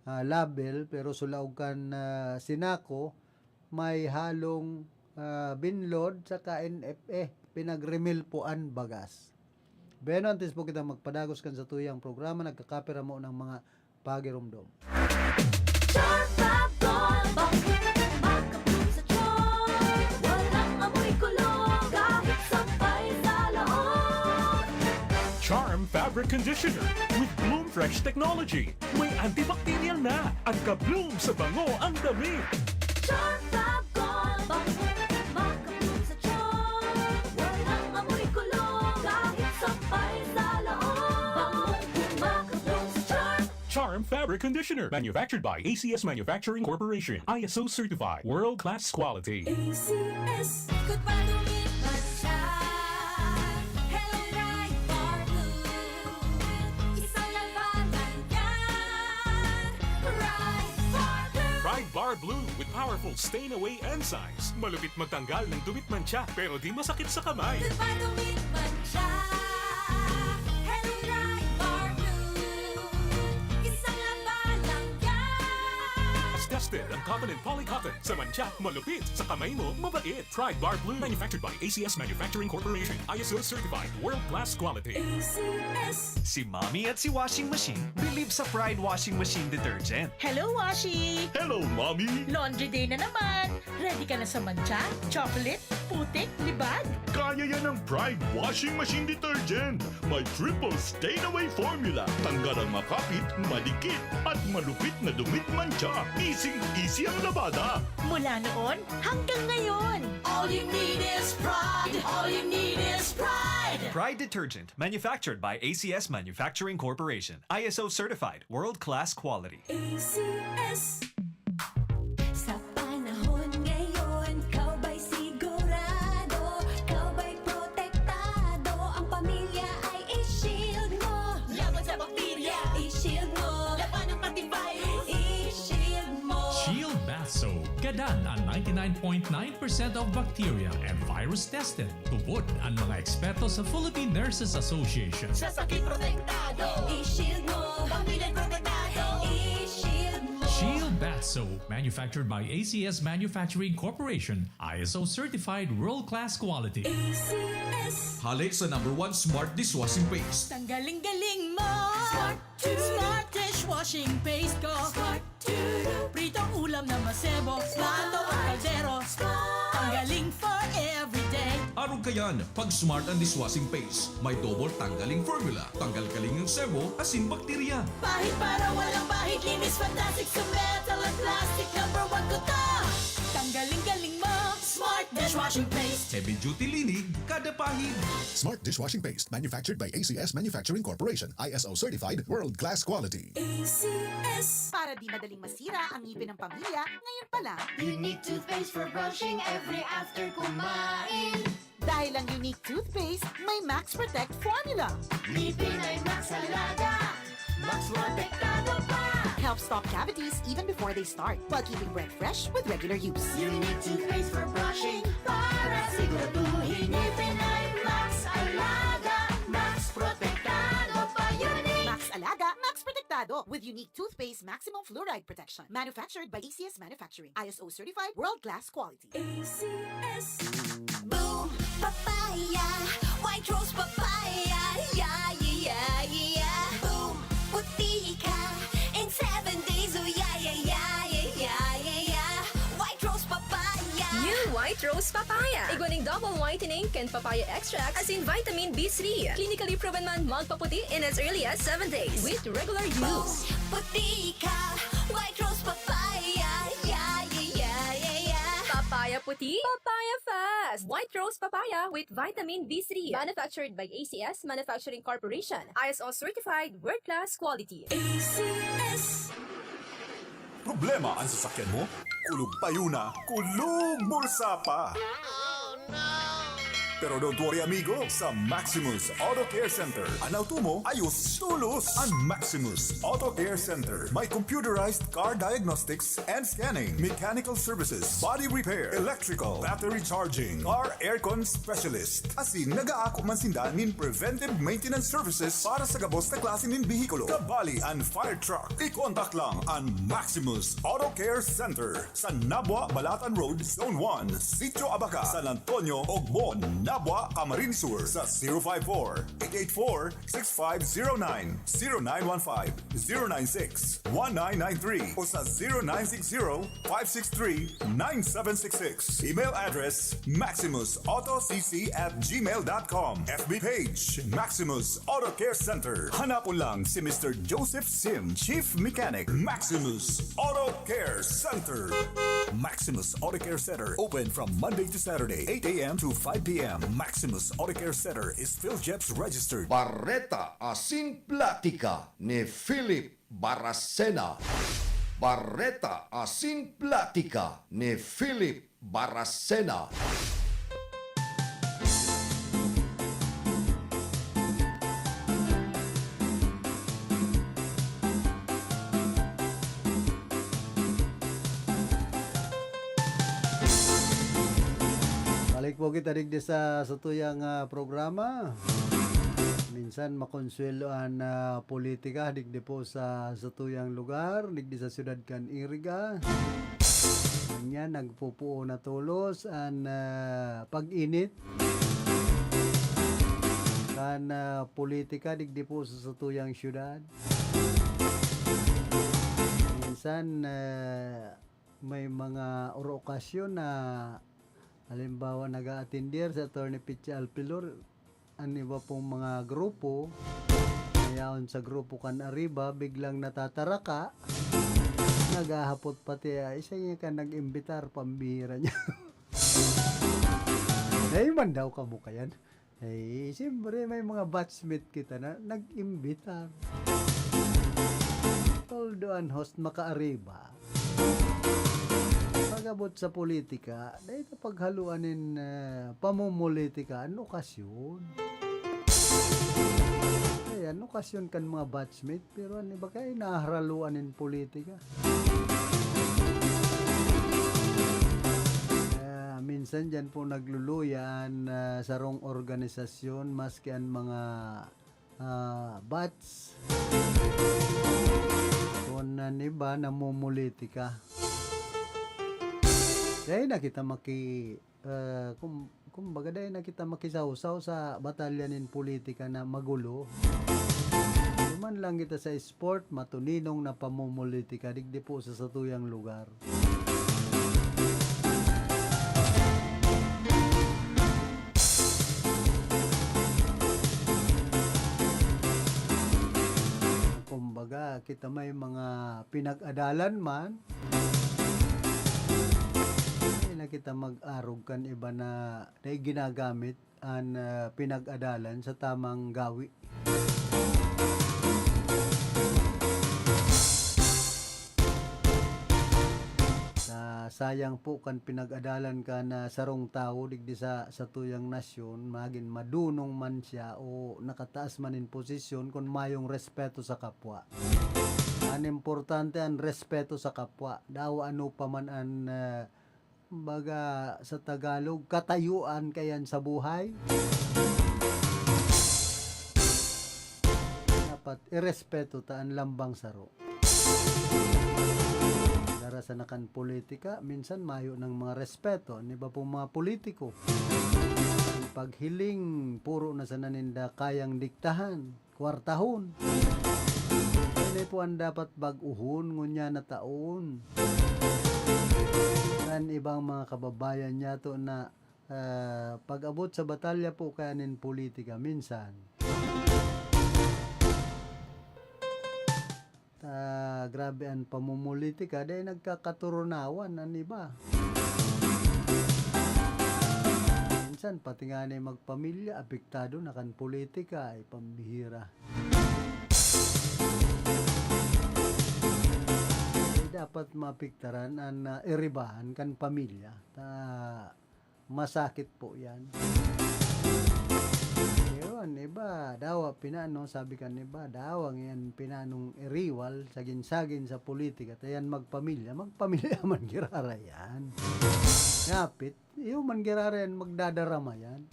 ah, label, pero sulaog kan, ah, sinako, may halong, ah, binlod saka N F A, pinagremil po an bagas. Bueno, antes po kita magpadagos kan satuyang programa, nagkakapira mo ng mga pagiromdom. Charm Fab Gold, bangkit, makabloom sa charm. Walang amoy kulog, kahit sampay sa loob. Charm Fabric Conditioner with Bloom Fresh Technology. May antibacterial na at ka-bloom sa bango ang damit. Charm Fab Gold, bangkit, makabloom sa charm. Walang amoy kulog, kahit sampay sa loob. Bangong makabloom sa charm. Charm Fabric Conditioner, manufactured by A C S Manufacturing Corporation, I S O certified, world-class quality. A C S. Ikot pa, dumit pa siya. Hello, Pride Bar Blue. Isang labanan yan. Pride Bar Blue. Pride Bar Blue with powerful stain away enzymes. Malupit magtanggal ng dumit mantsa, pero di masakit sa kamay. Ikot pa, dumit pa siya. Hello, Pride Bar Blue. Isang labanan yan. Tested ang cotton and poly cotton. Sa mantsa, malupit. Sa kamay mo, mabait. Pride Bar Blue. Manufactured by A C S Manufacturing Corporation. I S O certified. World class quality. A C S. Si Mommy at si Washing Machine believe sa Pride Washing Machine Detergent. Hello, Washi! Hello, Mommy! Laundry day na naman! Ready ka na sa mantsa, chocolate, putik, libag? Kaya yan ng Pride Washing Machine Detergent. May triple stain away formula. Tanggal ang makapit, madikit, at malupit na dumit mantsa. Easy-easy ang labada. Mula noon hanggang ngayon. All you need is Pride. All you need is Pride. Pride Detergent, manufactured by A C S Manufacturing Corporation. I S O certified, world-class quality. A C S. Sa panahon ngayon, ikaw ba'y sigurado? Ikaw ba'y protektado? Ang pamilya ay i-shield mo. Laban sa bakterya, i-shield mo. Labanan pati virus, i-shield mo. Shield Bath Soap. Gadan ang ninety-nine point nine percent of bacteria and virus tested. Tubod ang mga eksperto sa Philippine Nurses Association. Sa sakit protektado, i-shield mo. Pamilya protektado, i-shield mo. Shield Bath Soap, manufactured by A C S Manufacturing Corporation, I S O certified world-class quality. A C S. Hale sa number one smart dishwashing paste. Tanggaling-galing mo! Smart to. Smart dishwashing paste ko. Smart to. Pritong ulam na masebo, plato o kaldero. Smart. Tanggaling for everyday. Arog kayan, pag Smart ang dishwashing paste, may double tanggaling formula. Tanggal-galing ang sebo, asin bakterya. Pahid para walang bahid, linis fantastic sa metal at plastic. Number one ko to. Tanggaling-galing mo, Smart dishwashing paste. Heavy duty linig, kada pahid. Smart dishwashing paste, manufactured by A C S Manufacturing Corporation, I S O certified, world class quality. A C S. Para di madaling masira ang ngipin ng pamilya, ngayon pa lang. Unique toothpaste for brushing every after kumain. Dahil ang Unique toothpaste may Max Protect formula. Ngipin ay Max Alaga, Max Protektado pa. Helps stop cavities even before they start, while keeping breath fresh with regular use. Unique toothpaste for brushing para siguraduhin. Ngipin ay Max Alaga, Max Protektado pa. Unique. Max Alaga, Max Protektado. Tratado with unique toothpaste maximum fluoride protection. Manufactured by A C S Manufacturing. I S O certified, world-class quality. A C S. Boom Papaya, White Rose Papaya, yeah, yeah, yeah, yeah. Boom, puti ka in seven days, oh yeah, yeah, yeah. White Rose Papaya. New White Rose Papaya. Igwa nin double whitening kan papaya extract, asin vitamin B three. Clinically proven man magpaputi in as early as seven days with regular use. Puti ka, White Rose Papaya. Yeah, yeah, yeah, yeah, yeah. Papaya puti, papaya fast. White Rose Papaya with vitamin B three. Manufactured by A C S Manufacturing Corporation. I S O certified, world-class quality. A C S. Problema an sasakyan mo? Kulog payo na, kulog bulsa pa! Pero don't worry, amigo, sa Maximus Auto Care Center, an auto mo ayos tolos. An Maximus Auto Care Center may computerized car diagnostics and scanning, mechanical services, body repair, electrical, battery charging, car aircon specialist. Asin nag-aako man sinda nin preventive maintenance services para sa gabos na klase nin behikulo, kabali an fire truck. I-contact lang an Maximus Auto Care Center sa Nabua, Balatan Road, Zone one, Sitio Abaca, San Antonio, Ogbon, Nabua, Camarines Sur, sa zero five four, eight eight four, six five zero nine, zero nine one five, zero nine six, one nine nine three o sa zero nine six zero, five six three, nine seven six six. Email address, maximus auto c c at gmail dot com. F B page, Maximus Auto Care Center. Hanapon lang si Mister Joseph Sim, Chief Mechanic, Maximus Auto Care Center. Maximus Auto Care Center, open from Monday to Saturday, eight a m to five p m. Maximus Auto Care Center is PhilGEPS registered. Bareta asin platika ni Philip Baracena. Bareta asin platika ni Philip Baracena. Balik po kita digdi sa satuyang, ah, programa. Minsan makonsuwelo an, ah, politika digdi po sa satuyang lugar, digdi sa siyudad kan Iriga. Ngunyan, nagpupuo na tolos an, ah, pag-init kan, ah, politika digdi po sa satuyang siyudad. Minsan, ah, may mga oro-, okasyon na, halimbawa, nag-aatender si Attorney Pichi Alpilor, an iba pong mga grupo, na yaon sa grupo kan Arriba, biglang natataraka, naghahapot pati, ah, isa niya ka nag-imbitar, pambihira niya. Dai man daw kamo kayan. Eh, siyempre, may mga batchmate kita na nag-imbitar. Although an host maka-Arriba, pag-abot sa politika, dai ta paghaluan nin, eh, pamumulitika an okasyon. Ayan, okasyon kan mga batchmate, pero an iba kaya naharaluan nin politika. Ah, minsan diyan po nagluluya an, ah, sarong organisasyon, maski an mga, ah, batch. Kun an iba namumulitika. Dai na kita maki-, ah, kum-, kumbaga, dai na kita makisawsaw sa batalya nin politika na magulo. Di man lang kita sa sport, matuninong na pamumulitika digdi po sa satuyang lugar. Kumbaga, kita may mga pinag-adalan man, dai na kita mag-arog kan iba na, na ginagamit an, ah, pinag-adalan sa tamang gawi. Sa sayang po kan pinag-adalan ka na sarong tawo digdi sa, sa tuyang nasyon, magin madunong man siya o nakataas man in posisyon, kun mayong respeto sa kapwa. An importante an respeto sa kapwa. Dawa ano pa man an, ah, Kumbaga, sa Tagalog, katayuan kaiyan sa buhay. Na dapat irespeto ta an lambang saro. Dara sa nakan politika, minsan mayo nang mga respeto an iba pong mga politiko. An paghiling, puro na sana ninda kayang diktahan, kwartahon. Ini po ang dapat bag-ohon ngunyan na taon. An ibang mga kababayan niyato na, ah, pag-abot sa batalya po kaya nin politika, minsan, ah, grabe an pamumulitika, dai nagkakaturunawan an iba. Minsan, pati ngani magpamilya, apektado na kan politika, ay pambihira. Ay, dapat maapektaran an, ah, iribahan kan pamilya. Ta, masakit po yan. Yun, iba, dawa pinano, sabi kan iba, dawa yan pinanong iriwal, sagin-sagin sa politika, ta yan magpamilya, magpamilya man girara yan. Ngapit, iyo man girara yan, magdadarama yan.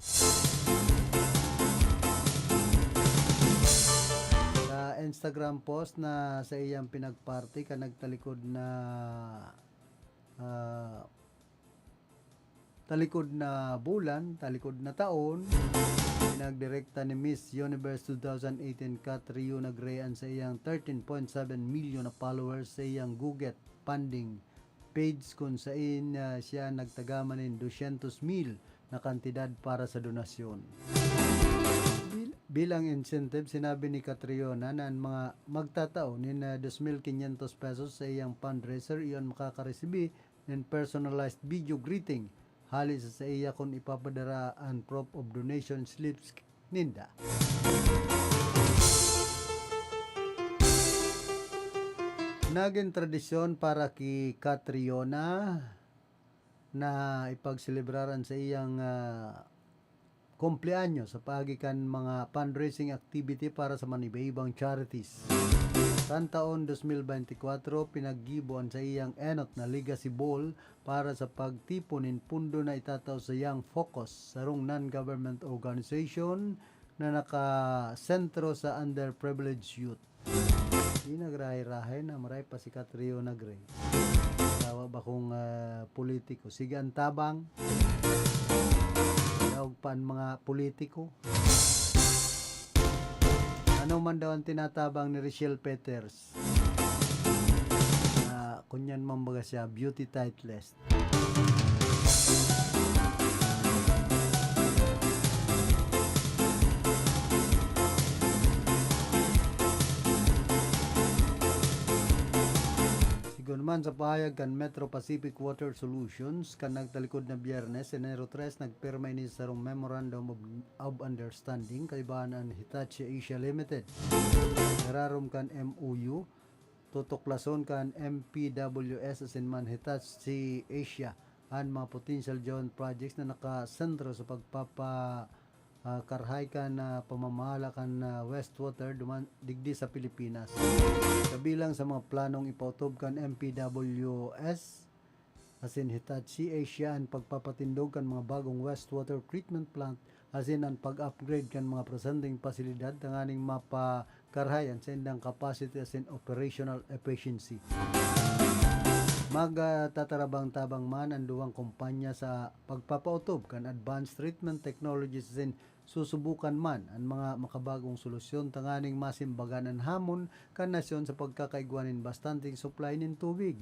Sa Instagram post na sa iyang pinagparty, kan nagtalikod na, ah, talikod na bulan, talikod na taon, pinagdirekta ni Miss Universe two thousand eighteen Catriona Gray an sa iyang thirteen point seven million na followers sa iyang Guget Funding page, kun sain, ah, siya nagtagama nin dosyentos mil na kantidad para sa donasyon. Bil-, bilang incentive, sinabi ni Catriona na an mga magtatao nin, ah, dos mil quinientos pesos sa iyang fundraiser, iyon makakaresibi nin personalized video greeting hale sa saiya kun ipapadara an proof of donation slips ninda. Nagin tradisyon para ki Catriona na ipagselebrar an saiyang, ah, kumpleanyo sa paagi kan mga fundraising activity para sa manibaibang charities. Kan taon dos mil beintikwatro, pinaggibo an saiyang enot na Legacy Ball para sa pagtipon nin pondo na itatao sa Young Focus, sarong non-government organization na nakasentro sa underprivileged youth. Di nagrahay-rahay na, maray pa si Catriona Gray. Tawa ba kung, ah, politiko? Sige ang tabang. Daog pa ang mga politiko. Ano man daw ang tinatabang ni Richelle Peters? Ah, kunyan man baga siya, beauty titleist. Sigon man sa pahayag kan Metro Pacific Water Solutions, kan nagtalikod na Biyernes, Enero tres, nagpirma ini sa sarong Memorandum of, of Understanding kaiba an Hitachi Asia Limited. Girarom kan M O U, tutuklason kan M P W S asin man Hitachi Asia an mga potential joint projects na nakasentro sa pagpapa, ah, karhay kan, ah, pamamahala kan, ah, wastewater duman digdi sa Pilipinas. Kabilang sa mga planong ipautob kan M P W S asin Hitachi Asia an pagpapatindog kan mga bagong wastewater treatment plant asin an pag-upgrade kan mga presenteng pasilidad tanganing mapakarhay an saindang capacity asin operational efficiency. Magtatarabang-tabang man an duwang kompanya sa pagpapautob kan advanced treatment technologies asin susubukan man an mga makabagong solusyon tanganing masimbagan an hamon kan nasyon sa pagkakaigwa nin bastanteng supply nin tubig.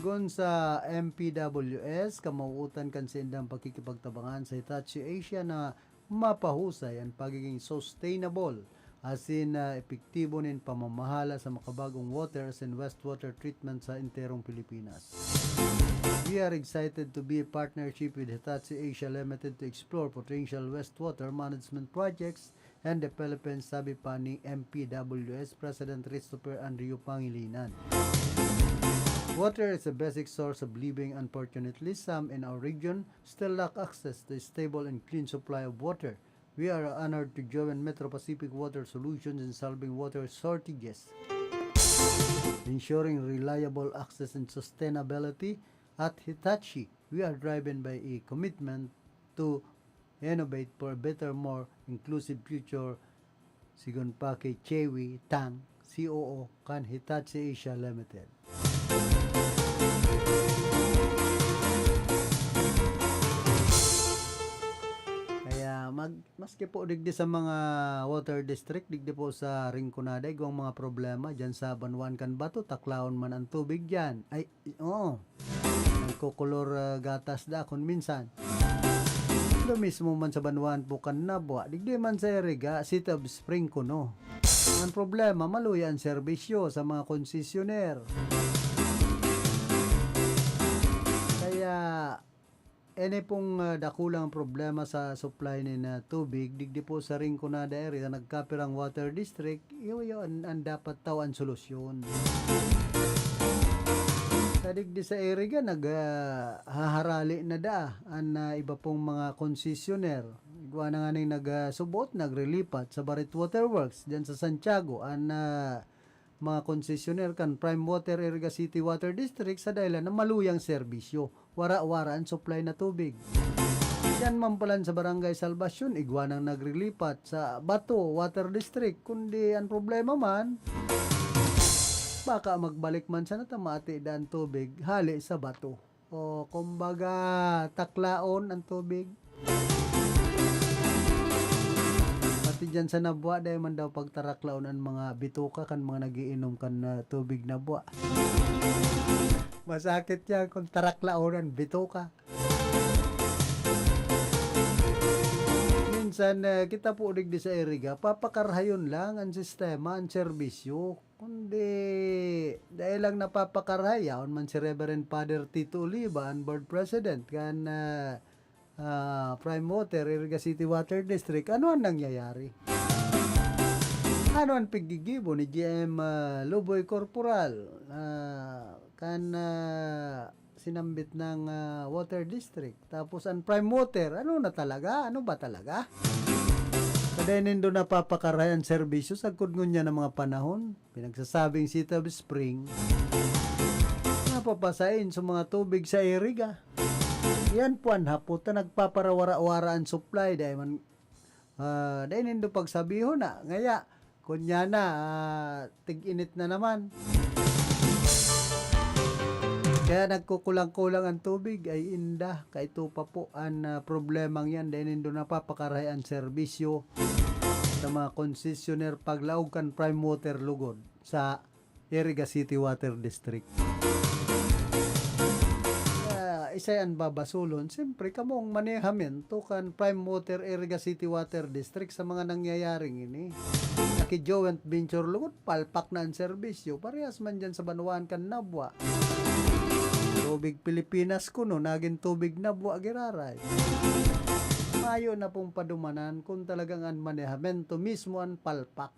Sigon sa M P W S, kamauotan kan saindang pakikipagtabangan sa Hitachi Asia na mapahusay an pagiging sustainable asin, ah, epektibo nin pamamahala sa makabagong water asin wastewater treatment sa enterong Pilipinas. We are excited to be a partnership with Hitachi Asia Limited to explore potential wastewater management projects and the Philippines, sabi pa ni M P W S President Christopher Andrew Pangilinan. Water is a basic source of living. Unfortunately, some in our region still lack access to stable and clean supply of water. We are honored to join Metro Pacific Water Solutions in solving water shortages, ensuring reliable access and sustainability. At Hitachi, we are driven by a commitment to innovate for a better, more inclusive future Sigon pa ki Chewy Tang, C O O kan Hitachi Asia Limited. Kaya mag-, maski po digdi sa mga water district, digdi po sa Rinconada, igwang mga problema. Diyan sa banwaan kan Bato, taklaon man ang tubig diyan. Ay, oo. Nagkukulor, ah, gatas da kun minsan. Do mismo man sa banwaan po kan Nabua, digdi man sa Iriga, City of Spring kuno. Ang problema, maluya ang serbisyo sa mga konsesyoner. Kaya, ene pong, ah, dakulang problema sa supply nin, ah, tubig, digdi po sa Rinconada area, nagkapirang water district, iyo, iyo, an, an dapat tao ang solusyon. Sa digdi sa Iriga, nag, ah, haharali na da an, ah, iba pong mga konsesyoner. Igwa na nga ning nag, ah, subot, nagrilipat sa Barit Water Works, dyan sa Santiago, an, ah, mga konsesyoner kan Prime Water Iriga City Water District sa dahilan na maluyang serbisyo. Wara-wara an supply na tubig. Yan man palan sa Barangay Salvacion, igwa nang nagrilipat sa Bato Water District. Kundi ang problema man, baka magbalik man sana ta mati da an tubig hali sa Bato. O, kumbaga, taklaon ang tubig. Pati dyan sa Nabua, dai man daw pagtaraklaon an mga bitoka kan mga nagiinom kan, ah, tubig Nabua. Masakit yan kung taraklaon ang bitoka. Minsan, eh, kita po digdi sa Iriga, papakarahayon lang ang sistema, ang serbisyo. Kundi, dai lang napapakarahay, yaon man si Reverend Father Tito Oliva, ang board president kan, ah, ah, Prime Water, Iriga City Water District. Ano ang nangyayari? Ano ang paggigibo ni G M, ah, Luboy Corporal, ah, kan, ah, sinambit ng, ah, water district? Tapos ang Prime Water, ano na talaga? Ano ba talaga? Kada nindo napapakarahay ang serbisyo sagkod ngunyan ng mga panahon? Pinagsasabing City of Spring, napapasain sa mga tubig sa Iriga. Yan po ang hapot na nagpaparawara-wara ang supply. Dahil man, ah, dahil nindo pagsabihon na. Ngaya, kunya na, ah, tig-init na naman. Kaya nagkukulang-kulang ang tubig, ay inda. Kaito pa po ang, ah, problemang yan. Dahil nindo napapakarahay ang serbisyo sa mga konsesyoner paglaog kan Prime Water lugod sa Iriga City Water District. Kaya, isay an babasulon, siyempre, kamong manehamento kan Prime Water Iriga City Water District sa mga nangyayaring ini. Naki-joint venture lugod, palpak na an serbisyo, parehas man dyan sa banwaan kan Nabua. Tubig Pilipinas kuno, nagin tubig Nabua giraray. Mayo na pong padumanan kung talagang an manehamento mismo an palpak.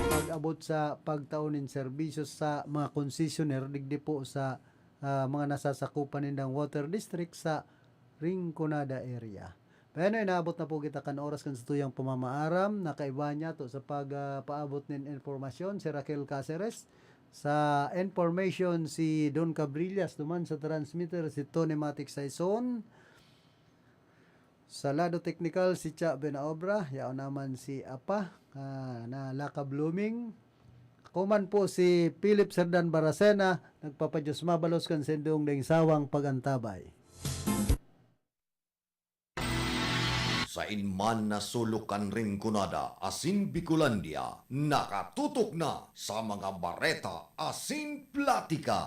Pag-abot sa pagtao nin serbisyo sa mga konsesyoner digdi po sa, ah, mga nasasakupan nindang water district sa Rinconada area. Pero inaabot na po kita kan oras kan satuyang pamamaaram. Nakaiba niya to sa pag, ah, paabot nin impormasyon si Raquel Caceres. Sa information, si Don Cabrillas, duman sa transmitter, si Tony Matic Saison. Sa lado teknikal, si Cha Benaobra, yaon naman si Apa, ah, na Laka Blooming. Ako man po si Philip Serdan Baracena, nagpapadyos mabalos kan sindong ding sawang pag-antabay. Sain man na sulok kan Rinconada asin Bicolandia, nakatutok na sa mga bareta asin platika.